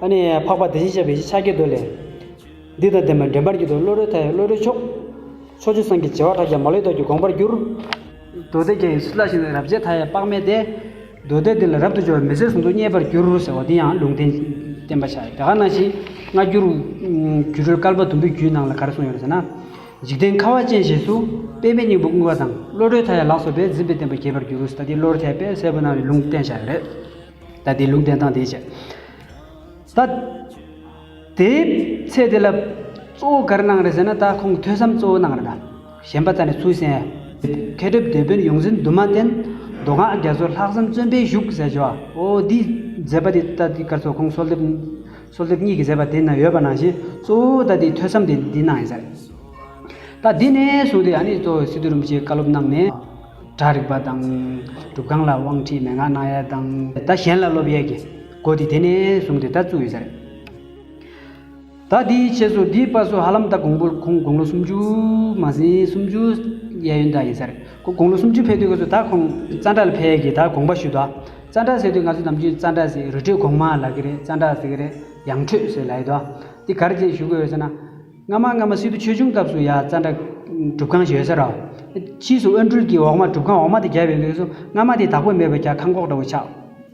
ཨ་ནི་འཕགས་པ་བདེ་གཤེགས་ཞབས་པད་ཕྱི་ཕྱག་རྒྱའི་མདོ་ལས། འདི་དང་ལྡན་པ་འདྲེན་པར་འགྱུར་དུ་བློ་གྲོས་མཐའ་ཡས་བློ་གྲོས་མཆོག་ཕྱོགས་བཅུའི་སངས་རྒྱས་བྱེ་བ་ཕྲག་བརྒྱ་མ་ལུས་བདག་གིས་དགོངས་པར་འགྱུར། མདོ་སྡེ་རྒྱན་ཡི་སླར་བཞེངས་ཏེ་རབ་བྱེད་མཐའ་ཡས་དཔག་མེད་དེ། མདོ་སྡེ་འདི་ལ་རབ་ཏུ་སྦྱོར་བའི་མི་ཚེ་ཟུང་དུ་བསྙེན་པར་འགྱུར་ཟེར་བ་འདི་ཡང་ལུང་བསྟན་བསྟན་པ་ཆགས་ཡོད། དེ་ག་ནང་བཞིན་སྔ་འགྱུར་སྒྱུ་འཕྲུལ་བསྐལ་པ་ཟླུམ་པོའི་རྒྱུད་ནང་ལ་ག་རེ་གསུངས་ཡོད་རེད་ཟེར་ན། འཇིག་རྟེན་ཁ་བ་ཅན་ཞེས་སུ། པདྨའི་སྙིང་པོ་བསྔོས་པ་དང་། བློ་གྲོས་མཐའ་ཡས་ལག་སོགས་པས། འཛིན་པའི་བསྟན་པ་རྒྱས་པར་འགྱུར་ཟེར། ད་འདི་བློ་གྲོས་མཐའ་ཡས་དཔེ་གསལ་པོ་གནང་བའི་ལུང་བསྟན་བཞག་ཡོད་རེད། ད་འདི་ལུང་བསྟན་སྟངས་དེ་བྱས། ད། དེའི་ཚེ་དེ་ལ་གཙོ་བོ་ག་རེ་གནང་རེད་ཟེར་ན། ད་ཁོང་ཐོས་བསམ་གཙོ་བོ་གནང་རེད་ད། གཞན་པ་ད་ནི་ཚུལ་གསན། མཁས་གྲུབ་དེད་དཔོན་ཡོངས་འཛིན་དུ་མ་བསྟེན། མདོ་སྔགས་རྒྱ་མཚོར་ལྷག་བསམ་བརྩོན་པས་ཞུགས་ཟེར་བྱས་པ། འོ་འདི་མཛད་པ་འདི་ད་འདི་ག་རེ་ཟེར། ཁོང་གསོལ་འདེབས་གསོལ་འདེབས་གཉིས་ཀྱི་མཛད་པ་དེ་ན་ཡོད་པ་ནང་བཞིན་གཙོ་བོ་ད་འདི་ཐོས་བསམ་དེ་འདི་གནང་ཡིན་ས་རེད། ད་འདི་ནས་བཟུང་སྟེ་ཨ་ནི་གཙོ་བོ་སི་ཏུ་རིན་པོ་ཆེས་བཀའ་སློབ་གནང་ནས། གྲྭ་རིག་པ་དང་། སྒྲུབ་ཁང་ལ་དབང་ཁྲིད་མན་ངག་གནང་ཡ་དང་། ད་གཞན་ལ་སློབ་ཡས་ཀྱི་སྒོ་དེ་དེ་ནས་བཟུང་སྟེ་ད་བཙུགས་ཡོད་ས་རེད། ད་འདིའི་ཕྱིས་སུ་འདིའི་བར་སུ་ཧ་ལམ་ད་དགུང་པོ་ཁོང་དགུང་ལོ་སུམ་ཅུ་མ་ཟིན་སུམ་ཅུ་གཡས་གཡོན་ད་ཡིན་ས་རེད། ཁོང་དགུང་ལོ་སུམ་ཅུ་ཕེབས་དུས་སྐབས་སུ་ད་ཁོང་ཙན་དྲ་ལ་ཕེབས་ཡས་ཀྱི་ད་དགོངས་པ་ཞུས་འདུག་ཙན་དྲ་ཟེར་དུས་ང་ཚོ་ནམ་རྒྱུན་ཙན་དྲ་ཟེར། རི་ཁྲོད་གོང་མ་ལབ་ཀྱི་རེད། ཙན་དྲ་ཟེར་གྱི་རེད། ཡང་ཁྲོད་ཟེར་ལབ་ཡོད་དོ། འདི་ག་རེ་བྱས་ཞུ་དགོས་ཡོད་ཟེར་ན། སྔ་མ་སྔ་མ་སི་ཏུ་ཆོས་འབྱུང་སྐབས་སུ་ཡ་ཙན་དྲ་སྒྲུབ་ཁང་ཞིག་ཡོད་ས་རེད། ཕྱིས་སུ་དབོན་སྤྲུལ་གྱི་འོག་མ་སྒྲུབ་ཁང་འོག་མ་དེ་བརྒྱབ་ཡོང་དུས་སུ་སྔ་མ་དེ་བདག་པོ་མེད་པའི་རྒྱ་ཁང་ཁོག་འདྲ་བོ་ཆགས།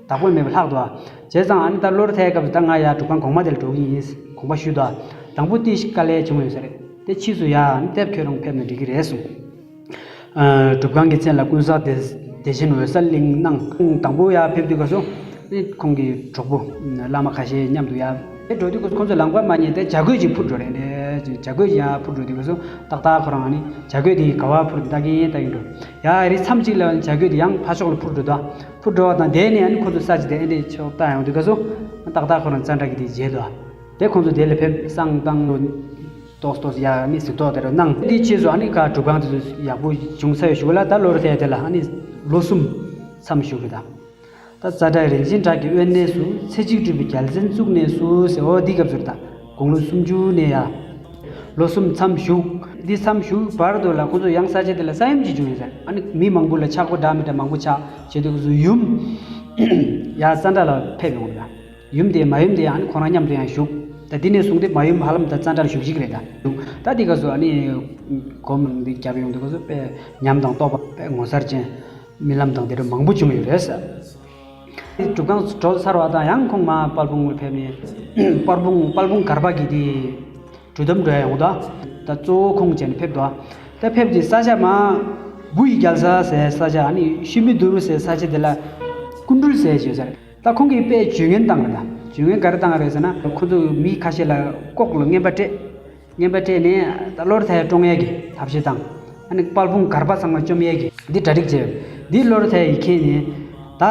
བདག་པོ་མེད་པ་ལྷག་འདུག་ཨ། བྱས་ཙང་ཨ་ནི་ད་བློ་གྲོས་མཐའ་ཡས་སྐབས་སུ་ད་ང་ཡ་སྒྲུབ་ཁང་གོང་མ་དེ་ལ་འགྲོ་གི་ཡིན་དགོངས་པ་ཞུས་འདུག་ཨ། དང་པོ་དེ་ཞིག་དཀའ་ལས་བྱུང་ཡོད་ས་རེད། དེ་ཕྱིས་སུ་ཡ་ཨ་ནི་དེབ་ཁྱོད་རང་ཕེབས་ན་འགྲིག་གི་རེད་གསུངས། སྒྲུབ་ཁང་གི་མཚན་ལ་ཀུན་བཟང་བདེ་བདེ་ཆེན་འོད་གསལ་གླིང་གནང་། དང་པོ་ཡར་ཕེབས་དུས་སྐབས་སུ་ཁོང་གི་གྲོགས་པོ་བླ་མ་ཁ་ཤས་མཉམ་དུ་ཡར་ཕེབས་འགྲོ་དུས་སྐབས་སུ་ཁོང་ཚོ་ལམ་ཁ་མ་རྙེད་དེ་བྱ་རྒོད་ཅིག་འཕུར་འགྲོ་རེད། བྱ་རྒོད་ཅིག་ཡར་འཕུར་འགྲོ་དུས་སྐབས་སུ་ཏག་ཏག་ཁོ་རང་ནི་བྱ་རྒོད་དེ་ག་པར་འཕུར་ལྟ་གིན་ལྟ་གིན་འགྲོ། ཡར་རི་མཚམས་གཅིག་ལ་བྱ་རྒོད་དེ་ཡང་ཕར་ཕྱོགས་ལ་འཕུར་འགྲོ་དུས་འཕུར་འགྲོ་བ་དང་དེ་ནས་ཨ་ནི་ཁོ་ཚོ་ས་ཆ་དེ་ཨེ་འདྲས་ཕྱོགས་ལྟ་ཡོང་དུས་སྐབས་སུ་ཏག་ཏག་ཁོ་རང་ཙན་དྲ་གི་དེ་མཇལ་འདུག་དེ་ཁོང་ཚོ་དེ་ལ་ཕེབས་བསང་བཏང་ལོ། ཏོག་ཏོག་ཡ་ནི་གཟིགས་རྟོག་དེ་རུ་གནང་། དེའི་རྗེས་སུ་ཨ་ནི་ག་སྒྲུབ་ཁང་དེ་ཚོ་ཡག་པོ་བྱུང་ཚར་ཡོད་ཞུ་གི་ལ། ད་ལོ་རེ་དེ་དེ་ལ་ཨ་ནི་ལོ་གསུམ་མཚམས་བཞུགས་རེད་ད། ད་ཙན་དྲ་རིན་ཆེན་གྲགས་ཀྱི་དབེན་གནས་སུ་ཚེ་གཅིག་སྤྲུལ་པའི་རྒྱལ་མཚན་བཙུགས་ནས་སུ་ཟེར། འོ་འདི་སྐབས་སུ་རེད་ད། དགུང་ལོ་སུམ་ཅུ་ནས་ཡ། ལོ་གསུམ་མཚམས་བཞུགས། འདི་མཚམས་བཞུགས་བར་དུ་ལ་ཁོང་ཚོ་ཡང་ས་ཆ་དེ་ལ་ས་ཡོམ་ཅིག་བྱུང་ཡོད་ཟེར། ཨ་ནི་མི་མང་པོ་ལ་ཆག་སྒོ་འདྲ་མི་འདྲ་མང་པོ་ཆགས་བྱས་དུས་ཁོང་ཚོ་ཡུམ་ཡ་ཙན་དྲ་ལ་ཕེབས་ཡོང་རེད་ད། ཡུམ་དེ་མ་ཡུམ་དེ་ཨ་ནི་ཁོ་རང་མཉམ་དུ་ཡང་བཞུགས། ད་འདི་ནས་བཟུང་སྟེ་མ་ཡུམ་ཧ་ལམ་ད་ཙན་དྲ་ལ་བཞུགས་ཤིག་རེད་ད། ད་འདི་ག་ཚོ་ཨ་ནི་སྒོམ་འདི་རྒྱབ་ཡོང་དུས་ག་ཚོ་དཔེ་ཉམས་དང་རྟོགས་པ་དཔེ་ངོ་མཚར་ཅན། རྨི་ལམ་དང་དེ་འདྲ་མང་པོ་བྱུང་ཡོད་རེད་ཟེར། སྒྲུབ་ཁང་གྲོལ་ཚར་བ་དང་ཡང་ཁོང་མ་དཔལ་སྤུངས་ལ་ཕེབས་ནས་དཔལ་སྤུངས་དཔལ་སྤུངས་སྒར་པ་གི་དེ་གྲོས་འདེམས་འགྲོ་ཡ་ཡོང་ད། ད་གཙོ་བོ་ཁོང་བྱས་ནས་ཕེབས་དོ། ད་ཕེབས་དེ་ས་ཆ་མ་བུ་ཡི་རྒྱལ་ས་ཟེར་ས་ཆ་ཨ་ནི་ཤུལ་མི་དུར་ཟེར་ས་ཆ་དེ་ལ་སྐུ་འགྲུལ་ཟེར་བྱས་ཟེར། ད་ཁོང་གིས་དཔེ་ཇུས་ངན་བཏང་རེད་ད། ཇུས་ངན་ག་རེ་བཏང་རེད་ཟེར་ན། ཁོ་ཚོ་མི་ཁ་ཤས་ལ་ལྐོག་ལ་རྔན་པ་སྤྲད། རྔན་པ་སྤྲད་ནས་ད་བློ་གྲོས་མཐའ་ཡས་བཀྲོངས་ཡས་ཀྱི་ཐབས་ཤེས་བཏང་། ཨ་ནི་དཔལ་སྤུངས་སྒར་པ་ཚང་མ་བཅོམ་ཡས་ཀྱི་འདི་གྲ་སྒྲིག་བྱས་ཡོད། འདི་བློ་གྲོས་མཐའ་ཡས་ཡིག་མཁན་ནི་ད་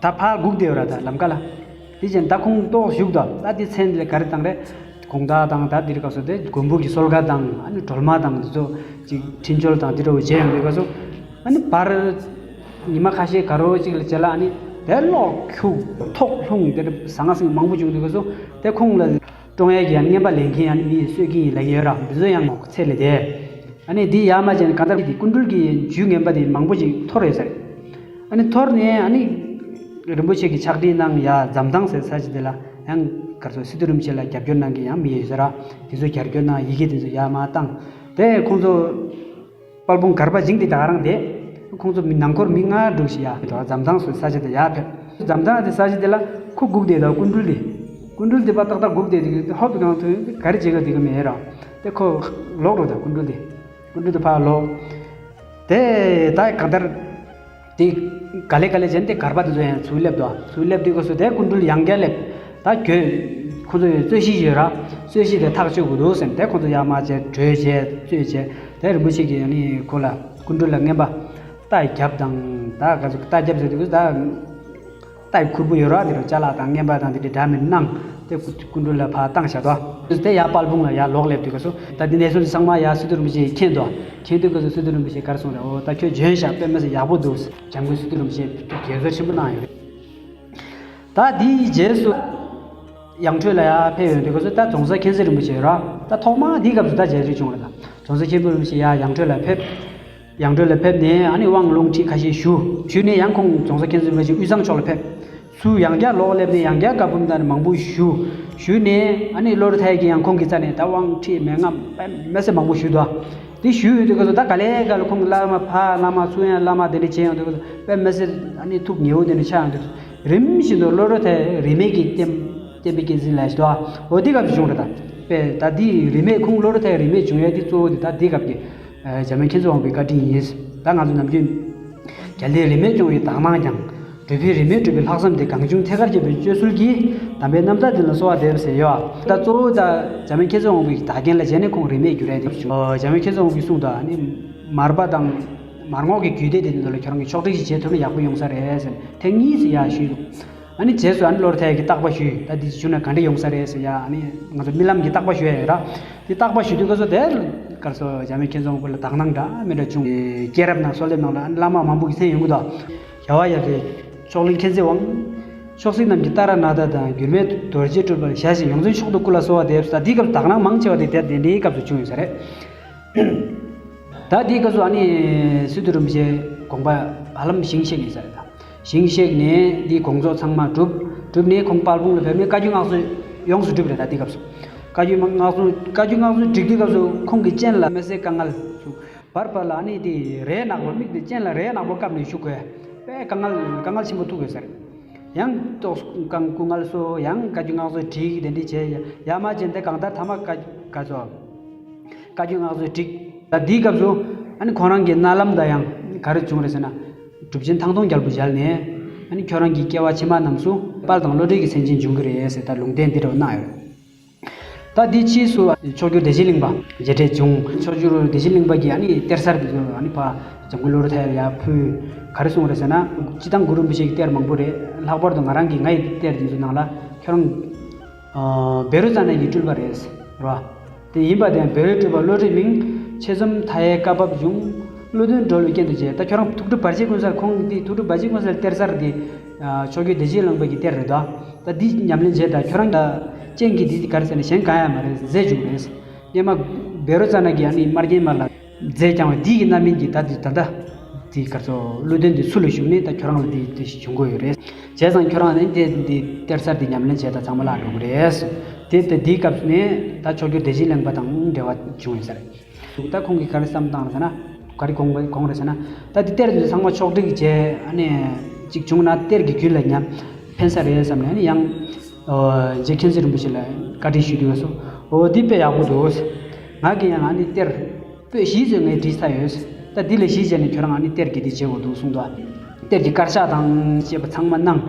ད་ཕར་སྒུག་བསྡད་ཡོད་ར་ད་ལམ་ཀ་ལ། དེ་བཞིན་ད་ཁོང་ཏོག་བཞུགས་དོ། ད་འདི་མཚན་ལ་ག་རེ་བཏང་རེད། དགོང་དག་དང་ད་འདིར་སྐབས་སུ་དེ་མགོན་པོ་གི་གསོལ་ཁ་དང་ཨ་ནི་སྒྲོལ་མ་དང་འདི་ཚོ་ཅིག་འཕྲིན་བཅོལ་དང་འདི་འདྲ་བོ་བྱས་ཡོང་དུས་སྐབས་སུ། ཨ་ནི་བར་ཉི་མ་ཁ་ཤས་དགའ་རོགས་ཅིག་ལ་བྱས་ལ་ཨ་ནི་དེ་ལོག་ཁྱུག་ཐོག་ལྷུང་དེ་འདྲ་ཟང་ཟིང་མང་པོ་བྱུང་དུས་སྐབས་སུ་དེ་ཁོང་ལ། བཀྲོངས་ཡས་ཀྱི་ཡང་རྔན་པ་ལེན་མཁན་ཡང་མི་གསོད་ཀྱི་ཡིན་ལབ་ཀྱི་ཡོད་ར། འདི་ཚོ་ཡང་ཚད་ལས་དེ། ཨ་ནི་འདི་ཡར་མ་བྱས་ནས་གང་ལྟར་འདི་སྐུ་མགྲོན་གྱི་ཇུས་ངན་པ་དེ་མང་པོ་ཅིག་འཐོར་ཡོད་ས་རེད། ཨ་ནི་འཐོར་ནས་ཨ་ནི་རིན་པོ་ཆེ་གི་ཕྱག་བྲིས་གནང་ཡ་འཛམ་ཐང་ཟེར་ས་ཅིག་དེ་ལ་ཡང་ག་རེ་ཟེར་སི་ཏུ་རིན་པོ་ཆེ་ལ་རྒྱབ་སྐྱོར་གནང་མཁན་ཡང་མི་ཡོད་ས་ར། དེ་ཚོ་རྒྱབ་སྐྱོར་གནང་ཡི་གེ་དེ་ཚོ་ཡར་མར་བཏང་། དེ་ཁོང་ཚོ། དཔལ་སྤུངས་སྒར་པ་བྱིངས་དེ་ད་ག་རང་དེ། ཁོང་ཚོ་མི་ནང་འཁོར་མི་ལྔ་དྲུག་ཞིག་ཡར་ཕེབས་འདུག་འཛམ་ཐང་སོགས་ས་ཆ་དེ་ཡར་ཕེབས། འཛམ་ཐང་དེ་ས་ཆ་དེ་ལ་ཁོ་སྒུག་བསྡད་འདུག་སྐུ་མགྲོན་དེ། སྐུ་མགྲོན་དེ་ཕར་ཏག་ཏག་སྒུག་བསྡད་དེ་ཧོབ་ཏེ་གང་ཐོན་ག་རེ་བྱེད་ག་དེ་ག་མེད་ར། དེ་ཁོ་ལོག་འགྲོ་ད་སྐུ་མགྲོན་དེ། སྐུ་མགྲོན་དེ་ཕར་ལོག་དེ་ད་གང་ལྟར་དེ་ག་ལེ་ག་ལེ་བྱས་ནས་དེ་གར་པ་དེ་ཚོ་ཡང་ཚུར་སླེབས་དོ། ཚུར་སླེབས་དུས་སྐབས་སུ་དེ་སྐུ་མགྲོན་ཡང་བསྐྱར་སླེབས། ད་གྱོད་ཁོ་ཚོ་ཡི་རྩོད་གཞི་ཡོད་ར། རྩོད་གཞི་དེ་ཐག་གཅོད་དགོས་འདུག་ཟེར་ནས་དེ་ཁོ་ཚོ་ཡར་མར་བྱས་གྲོས་བྱས་རྩོད་བྱས། དེ་རིན་པོ་ཆེ་གིས་ཨ་ནི་ཁོ་ལ་སྐུ་མགྲོན་ལ་རྔན་པ་རྟ་རྒྱབ་དང་ད་ག་ཚོད་རྟ་རྒྱབ་ཟེར་དུས་སྐབས་སུ་ད། རྟ་ཡི་ཁུར་པོ་ཡོད་ར། དེ་རུ་ཅ་ལག་དང་རྔན་པ་དང་དེ་འདྲའི་འདྲ་མིན་གནང་། དེ་སྐུ་སྐུ་མགྲོན་ལ་ཕར་བཏང་བཞག་དོ། དེ་ཡར་དཔལ་སྤུངས་ལ་ཡར་ལོག་སླེབས་དུས་སྐབས་སུ་ད་འདི་གནས་ཚུལ་ཚང་མ་ཡར་སི་ཏུ་རིན་པོ་ཆེས་མཁྱེན་དོ། མཁྱེན་དུས་སྐབས་སུ་སི་ཏུ་རིན་པོ་ཆེས་ག་རེ་གསུངས་རེད། འོ་ད་ཁྱོད་འཇོན་ཤག་དཔེ་མི་སྲིད་ཡག་པོ་འདུག་འཇམ་མགོན་སི་ཏུ་རིན་པོ་ཆེས་དགྱེས་མགོ་ཆེན་པོ་གནང་ཡོད་རེད། ད་དེའི་རྗེས་སུ་ཡང་ཁྲོད་ལ་ཡར་ཕེབས་ཡོང་དུས་སྐབས་སུ་ད་རྫོང་སར་མཁྱེན་བརྩེ་རིན་པོ་ཆེ་ཡོད་ར། ད་ཐོག་མར་འདིའི་སྐབས་སུ་ད་མཇལ་རེས་བྱུང་རེད། ད་རྫོང་སར་མཁྱེན་བརྩེ་རིན་པོ་ཆེ་ཡར་ཡང་ཁྲོད་ལ་ཕེབས། ཡང་ཁྲོད་ལ་ཕེབས་ནས་ཨ་ནི་དབང་ལུང་ཁྲིད་ཁ་ཤས་ཞུ། ཞུས་ནས་ཡང་ཁོང་རྫོང་སར་མཁྱེན་བརྩེ་རིན་པོ་ཆེ་དབུས་གཙང་ཕྱོགས་ལ་ཕེབས། ཚུར་ཡང་བསྐྱར་ལོག་སླེབས་ནས་ཡང་བསྐྱར་བཀའ་འབུམ་དང་མང་པོ་ཞུ། ཞུས་ནས་ཨ་ནི་བློ་གྲོས་མཐའ་ཡས་ཀྱིས་ཡང་ཁོང་གི་རྩ་ནས་ད་དབང་ཁྲིད་མན་ངག་དཔེ་མི་སྲིད་མང་པོ་ཞུས་འདུག་དེ་ཞུས་ཡོད་དུས་སྐབས་སུ་ད་ག་ལེ་ག་ལེ་ཁོང་བླ་མ་ཕར་བླ་མ་ཚུར་ཡང་བླ་མ་དེ་འདྲ་བྱས་ཡོང་དུས་སྐབས་སུ་དཔེ་མི་སྲིད་ཨ་ནི་ཐུགས་ཉེ་བོ་དེ་འདྲ་ཆགས་ཡོང་དུས་སྐབས་སུ་རིམ་བཞིན་དུ་བློ་གྲོས་མཐའ་ཡས་རིས་མེད་ཀྱི་བསྟན་བསྟན་པའི་སྐྱེད་འཛིན་ལས་ཞུ་དོ། འོ་དེ་སྐབས་སུ་བྱུང་རེད། ད་དཔེ་ད་འདི་རིས་མེད་ཁོང་བློ་གྲོས་མཐའ་ཡས་རིས་མེད་བྱུང་ཡས་དེ་གཙོ་བོ་དེ་ད་འདི་སྐབས་ཀྱི་འཇམ་དབྱངས་མཁྱེན་བརྩེ་དབང་པོའི་བཀའ་དྲིན་ཡིན། ད་ང་ཚོ་ནམ་རྒྱུན་རྒྱལ་བསྟན་རིས་མེད་སྐྱོང་བའི་དག་སྣང་ཀྱང་། འགྲོ་ཕན་རིས་མེད་སྒྲུབ་པའི་ལྷག་བསམ་དེ། གང་བྱུང་ཐད་ཀར་བརྗོད་པའི་སྤྱོད་ཚུལ་གྱིས། དམ་པའི་རྣམ་ཐར་འདི་ལ་གསོལ་བ་འདེབས་ཟེར་ཡོད། ད་གཙོ་བོ་ད་འཇམ་དབྱངས་མཁྱེན་བརྩེ་དབང་པོའི་བདག་རྐྱེན་ལ་བྱས་ནས་ཁོང་རིས་མེད་བསྒྱུར་ཡས་དེ་བྱུང་། འཇམ་དབྱངས་མཁྱེན་བརྩེ་དབང་པོས་གསུངས་དོ། ཨ་ནི་མར་པ་དང་མར་རྔོག་གི་རྒྱུད་སྡེ་དེ་ཚོ་ལ་ཁྱོད་རང་གིས་ཕྱོགས་སྒྲིག་ཅིག་བྱེད་ཐུབ་ན་ཡག་པོ་ཡོང་ས་རེད་ཟེར་ཐེངས་གཉིས་སུ་ཡར་ཞུས་འདུག་ཨ་ནི་རྗེས་སུ་ཨ་ནི་བློ་གྲོས་མཐའ་ཡས་ཀྱིས་བརྟག་པ་ཞུས། ད་འདི་བྱུང་ན་ག་འདྲ་ཡོང་ས་རེད་ཟེར་ཡ། ཨ་ནི་ང་ཚོ་རྨི་ལམ་གྱིས་བརྟག་པ་ཞུ་ཡ་ཡོད་ར། དེ་བརྟག་པ་ཞུ་དུས་སྐབས་སུ་དེར་ག་རེ་ཟེར། འཇམ་དབྱངས་མཁྱེན་བརྩེ་དབང་པོ་ལ་དག་སྣང་འདྲ་མི་འདྲ་བྱུང་། སྐྱེས་རབས་ནང་གསོལ་འདེབས་ནང་ལ་ཨ་ནི་བླ་མ་མང་པོ་གི་མཚན་ཡོང་གི་འདུག་རྒྱལ་བ་ཡབ་སྲས་མཆོག་གླིང་མཁྱེན་བརྩེ་དབང་། མཆོག་སྲེད་རྣམས་ཀྱི་ཏཱ་ར་ནཱ་ཐ་དང་། འགྱུར་མེད་རྡོ་རྗེའི་སྤྲུལ་པར་ཞལ་བཞེས། ཡོངས་འཛིན་མཆོག་ཏུ་སྐུ་ལ་གསོལ་བ་འདེབས། ད་འདིའི་སྐབས་སུ་དག་སྣང་མང་ཆེ་བ་དེ་དེ་དེ་འདྲའི་སྐབས་སུ་བྱུང་ཡོད་ས་རེད། ད་འདིའི་སྐབས་སུ་ཨ་ནི་སི་ཏུ་རིན་པོ་ཆེ་དགོངས་པ་ཧ་ལམ་ཞིང་གཤེགས་ཡིན་ས་རེད། ད་ཞིང་གཤེགས་ནས་འདིའི་དགོངས་རྫོགས་ཚང་མ་གྲུབ། གྲུབ་ནས་ཁོང་དཔལ་སྤུངས་ལ་ཕེབས་ནས་བཀའ་བརྒྱུད་སྔགས་སྲོལ་ཡོངས་སུ་གྲུབ་རེད། ད་འདིའི་སྐབས་སུ་བཀའ་བརྒྱུད་སྔགས་སྲོལ། བཀའ་བརྒྱུད་སྔགས་སྲོལ་བསྒྲིགས་དུས་སྐབས་སུ་ཁོང་གི་སྤྱན་ལ་མི་སེར་དཀའ་ངལ་བྱུང་། བར་བར་ལ་ཨ་ནི་དེ་རས་ནག་པོ། མིག་དེ་སྤྱན་ལ་རས་ནག་པོ་བཀབ་ནས་བཞུགས་དགོས། དཔེ་དཀའ་ངལ་དཀའ་ངལ་ཆེན་པོ་ཐུག་ཡོད་ས་རེད། ཡང་ཏོག་ཙམ་སྐུ་ངལ་གསོ། ཡང་བཀའ་བརྒྱུད་སྔགས་སྲོལ་བསྒྲིགས། དེ་འདྲ་བྱས། ཡ་མ་བྱས་ཏེ་གང་ལྟར་ཐ་མ་བཀའ་བཀའ་ཚོ་བཀའ་བརྒྱུད་སྔགས་སྲོལ་བསྒྲིགས། ད་འདིའི་སྐབས་སུ་ཨ་ནི་ཁོང་རང་གི་མནལ་ལམ་དང་ཡང་ག་རེ་བྱུང་རེད་ཟེར་ན། གྲུབ་ཆེན་ཐང་སྟོང་རྒྱལ་པོ་མཇལ་ནས། ཨ་ནི་ཁྱོད་རང་གི་སྐྱེ་བ་ཕྱི་མ་རྣམས་སུ་དཔལ་དང་བློ་གྲོས་ཀྱི་མཚན་ཅན་འབྱུང་གི་རེད་ཟེར་ད་ལུང་བསྟན་འདི་འདྲ་བོ་གནང་ཡོད། ད་འདི་ཕྱིས་སུ་མཆོག་གྱུར་བདེ་ཆེན་གླིང་པ་མཇལ་འཕྲད་བྱུང་། མཆོག་གྱུར་བདེ་ཆེན་གླིང་པ་གིས་ཨ་ནི་གཏེར་གསར་འདི་ཚོ་ཨ་ནི་ཕར་འཇམ་མགོན་བློ་གྲོས་མཐའ་ཡས་ལ་ཡར་ཕུལ། ག་རེ་གསུངས་རེད་ཟེར་ན། སྤྱིར་བཏང་གུ་རུ་རིན་པོ་ཆེ་གི་གཏེར་མང་པོ་རེད། ལྷག་པར་དུ་ང་རང་གི་ངའི་གཏེར་འདི་ཚོ་ནང་ལ་ཁྱོད་རང་ཨ་བཻ་རོ་ཙ་ན་གི་སྤྲུལ་པ་རེད་ཟེར་བ། དེ་ཡིན་པ་དེ་ཡང་བཻ་རོའི་སྤྲུལ་པ་བློ་གྲོས་མིང་། ཆེ་ཙམ་མཐའ་ཡས་བཀའ་བབས་འབྱུང་། བློ་ལྡན་སྒྲོལ་བའི་རྐྱེན་དུ་བྱས། ད་ཁྱོད་རང་ཐུགས་སྒྲུབ་བར་ཆད་ཀུན་སེལ། ཁོང་འདི་ཐུགས་སྒྲུབ་བར་ཆད་ཀུན་སེལ་གཏེར་གསར་འདི་ཨ་མཆོག་གྱུར་བདེ་ཆེན་གླིང་པ་གི་གཏེར་རེད་དོ། ད་འདི་ཉམས་ལེན་བྱས། ད་ཁྱོད་རང་ད་རྐྱེན་གྱིས་འདི་ག་རེ་ཟེར་ན་གཞན་གང་ཡང་མ་རེད། རྫས་འབྱུང་རེད། སྔོན་མ་བཻ་རོ་ཙ་ན་གིས་ཨ་ནི་མར་རྒྱན་མ་ལ་རྫས་བརྐྱངས་པ་འདི་གི་རྣམ་སྨིན་གྱིས་ད་འདི་ད་ལྟ་འདི་ག་རེ་ཟེར། བློ་ལྡན་འདི་ཚུལ་ལ་ཞུགས་ནས་ད་ཁྱོད་རང་ལ་འདི་འདི་བྱུང་དགོས་ཡོད་རེད། བྱས་ཙང་ཁྱོད་རང་ནི་འདི་འདི་གཏེར་གསར་འདི་ཉམས་ལེན་བྱས། ད་ཚང་མ་བརླག་འགྲོ་གི་རེད། དེ་ད་འདིའི་སྐབས་ནས་ད་མཆོག་གྱུར་བདེ་ཆེན་གླིང་པ་དང་འབྲེལ་བ་བྱུང་ཡོད་ས་རེད། ད་ཁོང་གིས་ག་རེ་བསམ་བཏང་ཟེར་ན། ག་རེ་དགོངས་པ་དགོངས་རེད་ཟེར་ན། ད་འདི་གཏེར་འདི་ཚང་མ་ཕྱོགས་སྒྲིག་བྱས། ཨ་ནི་གཅིག་བྱུང་ན་གཏེར་གྱི་རྒྱུད་ལ་ཉམས། ཕན་ས་རེད་བསམ་ནས། ཨ་ནི་ཡང་ཨོ་རྗེ་མཁྱེན་བརྩེ་རིན་པོ་ཆེ་ལ་བཀའ་འདྲི་ཞུས་དུས་སུ། ཨོ་འདི་དཔེ་ཡག་པོ་འདུག་ང་གིས་ཡང་ཨ་ནི་གཏེར་པོད་བཞི་ཙམ་ངས་བྲིས་ཚར་ཡོད། ད་འདི་ལ་གཞི་བྱས་ནས་ཁྱོད་རང་ཨ་ནི་གཏེར་གྱི་འདི་བྱེད་དགོས་འདུག་གསུངས་འདུག་གཏེར་གྱི་དཀར་ཆག་དང་བཅས་པ་ཚང་མ་གནང་།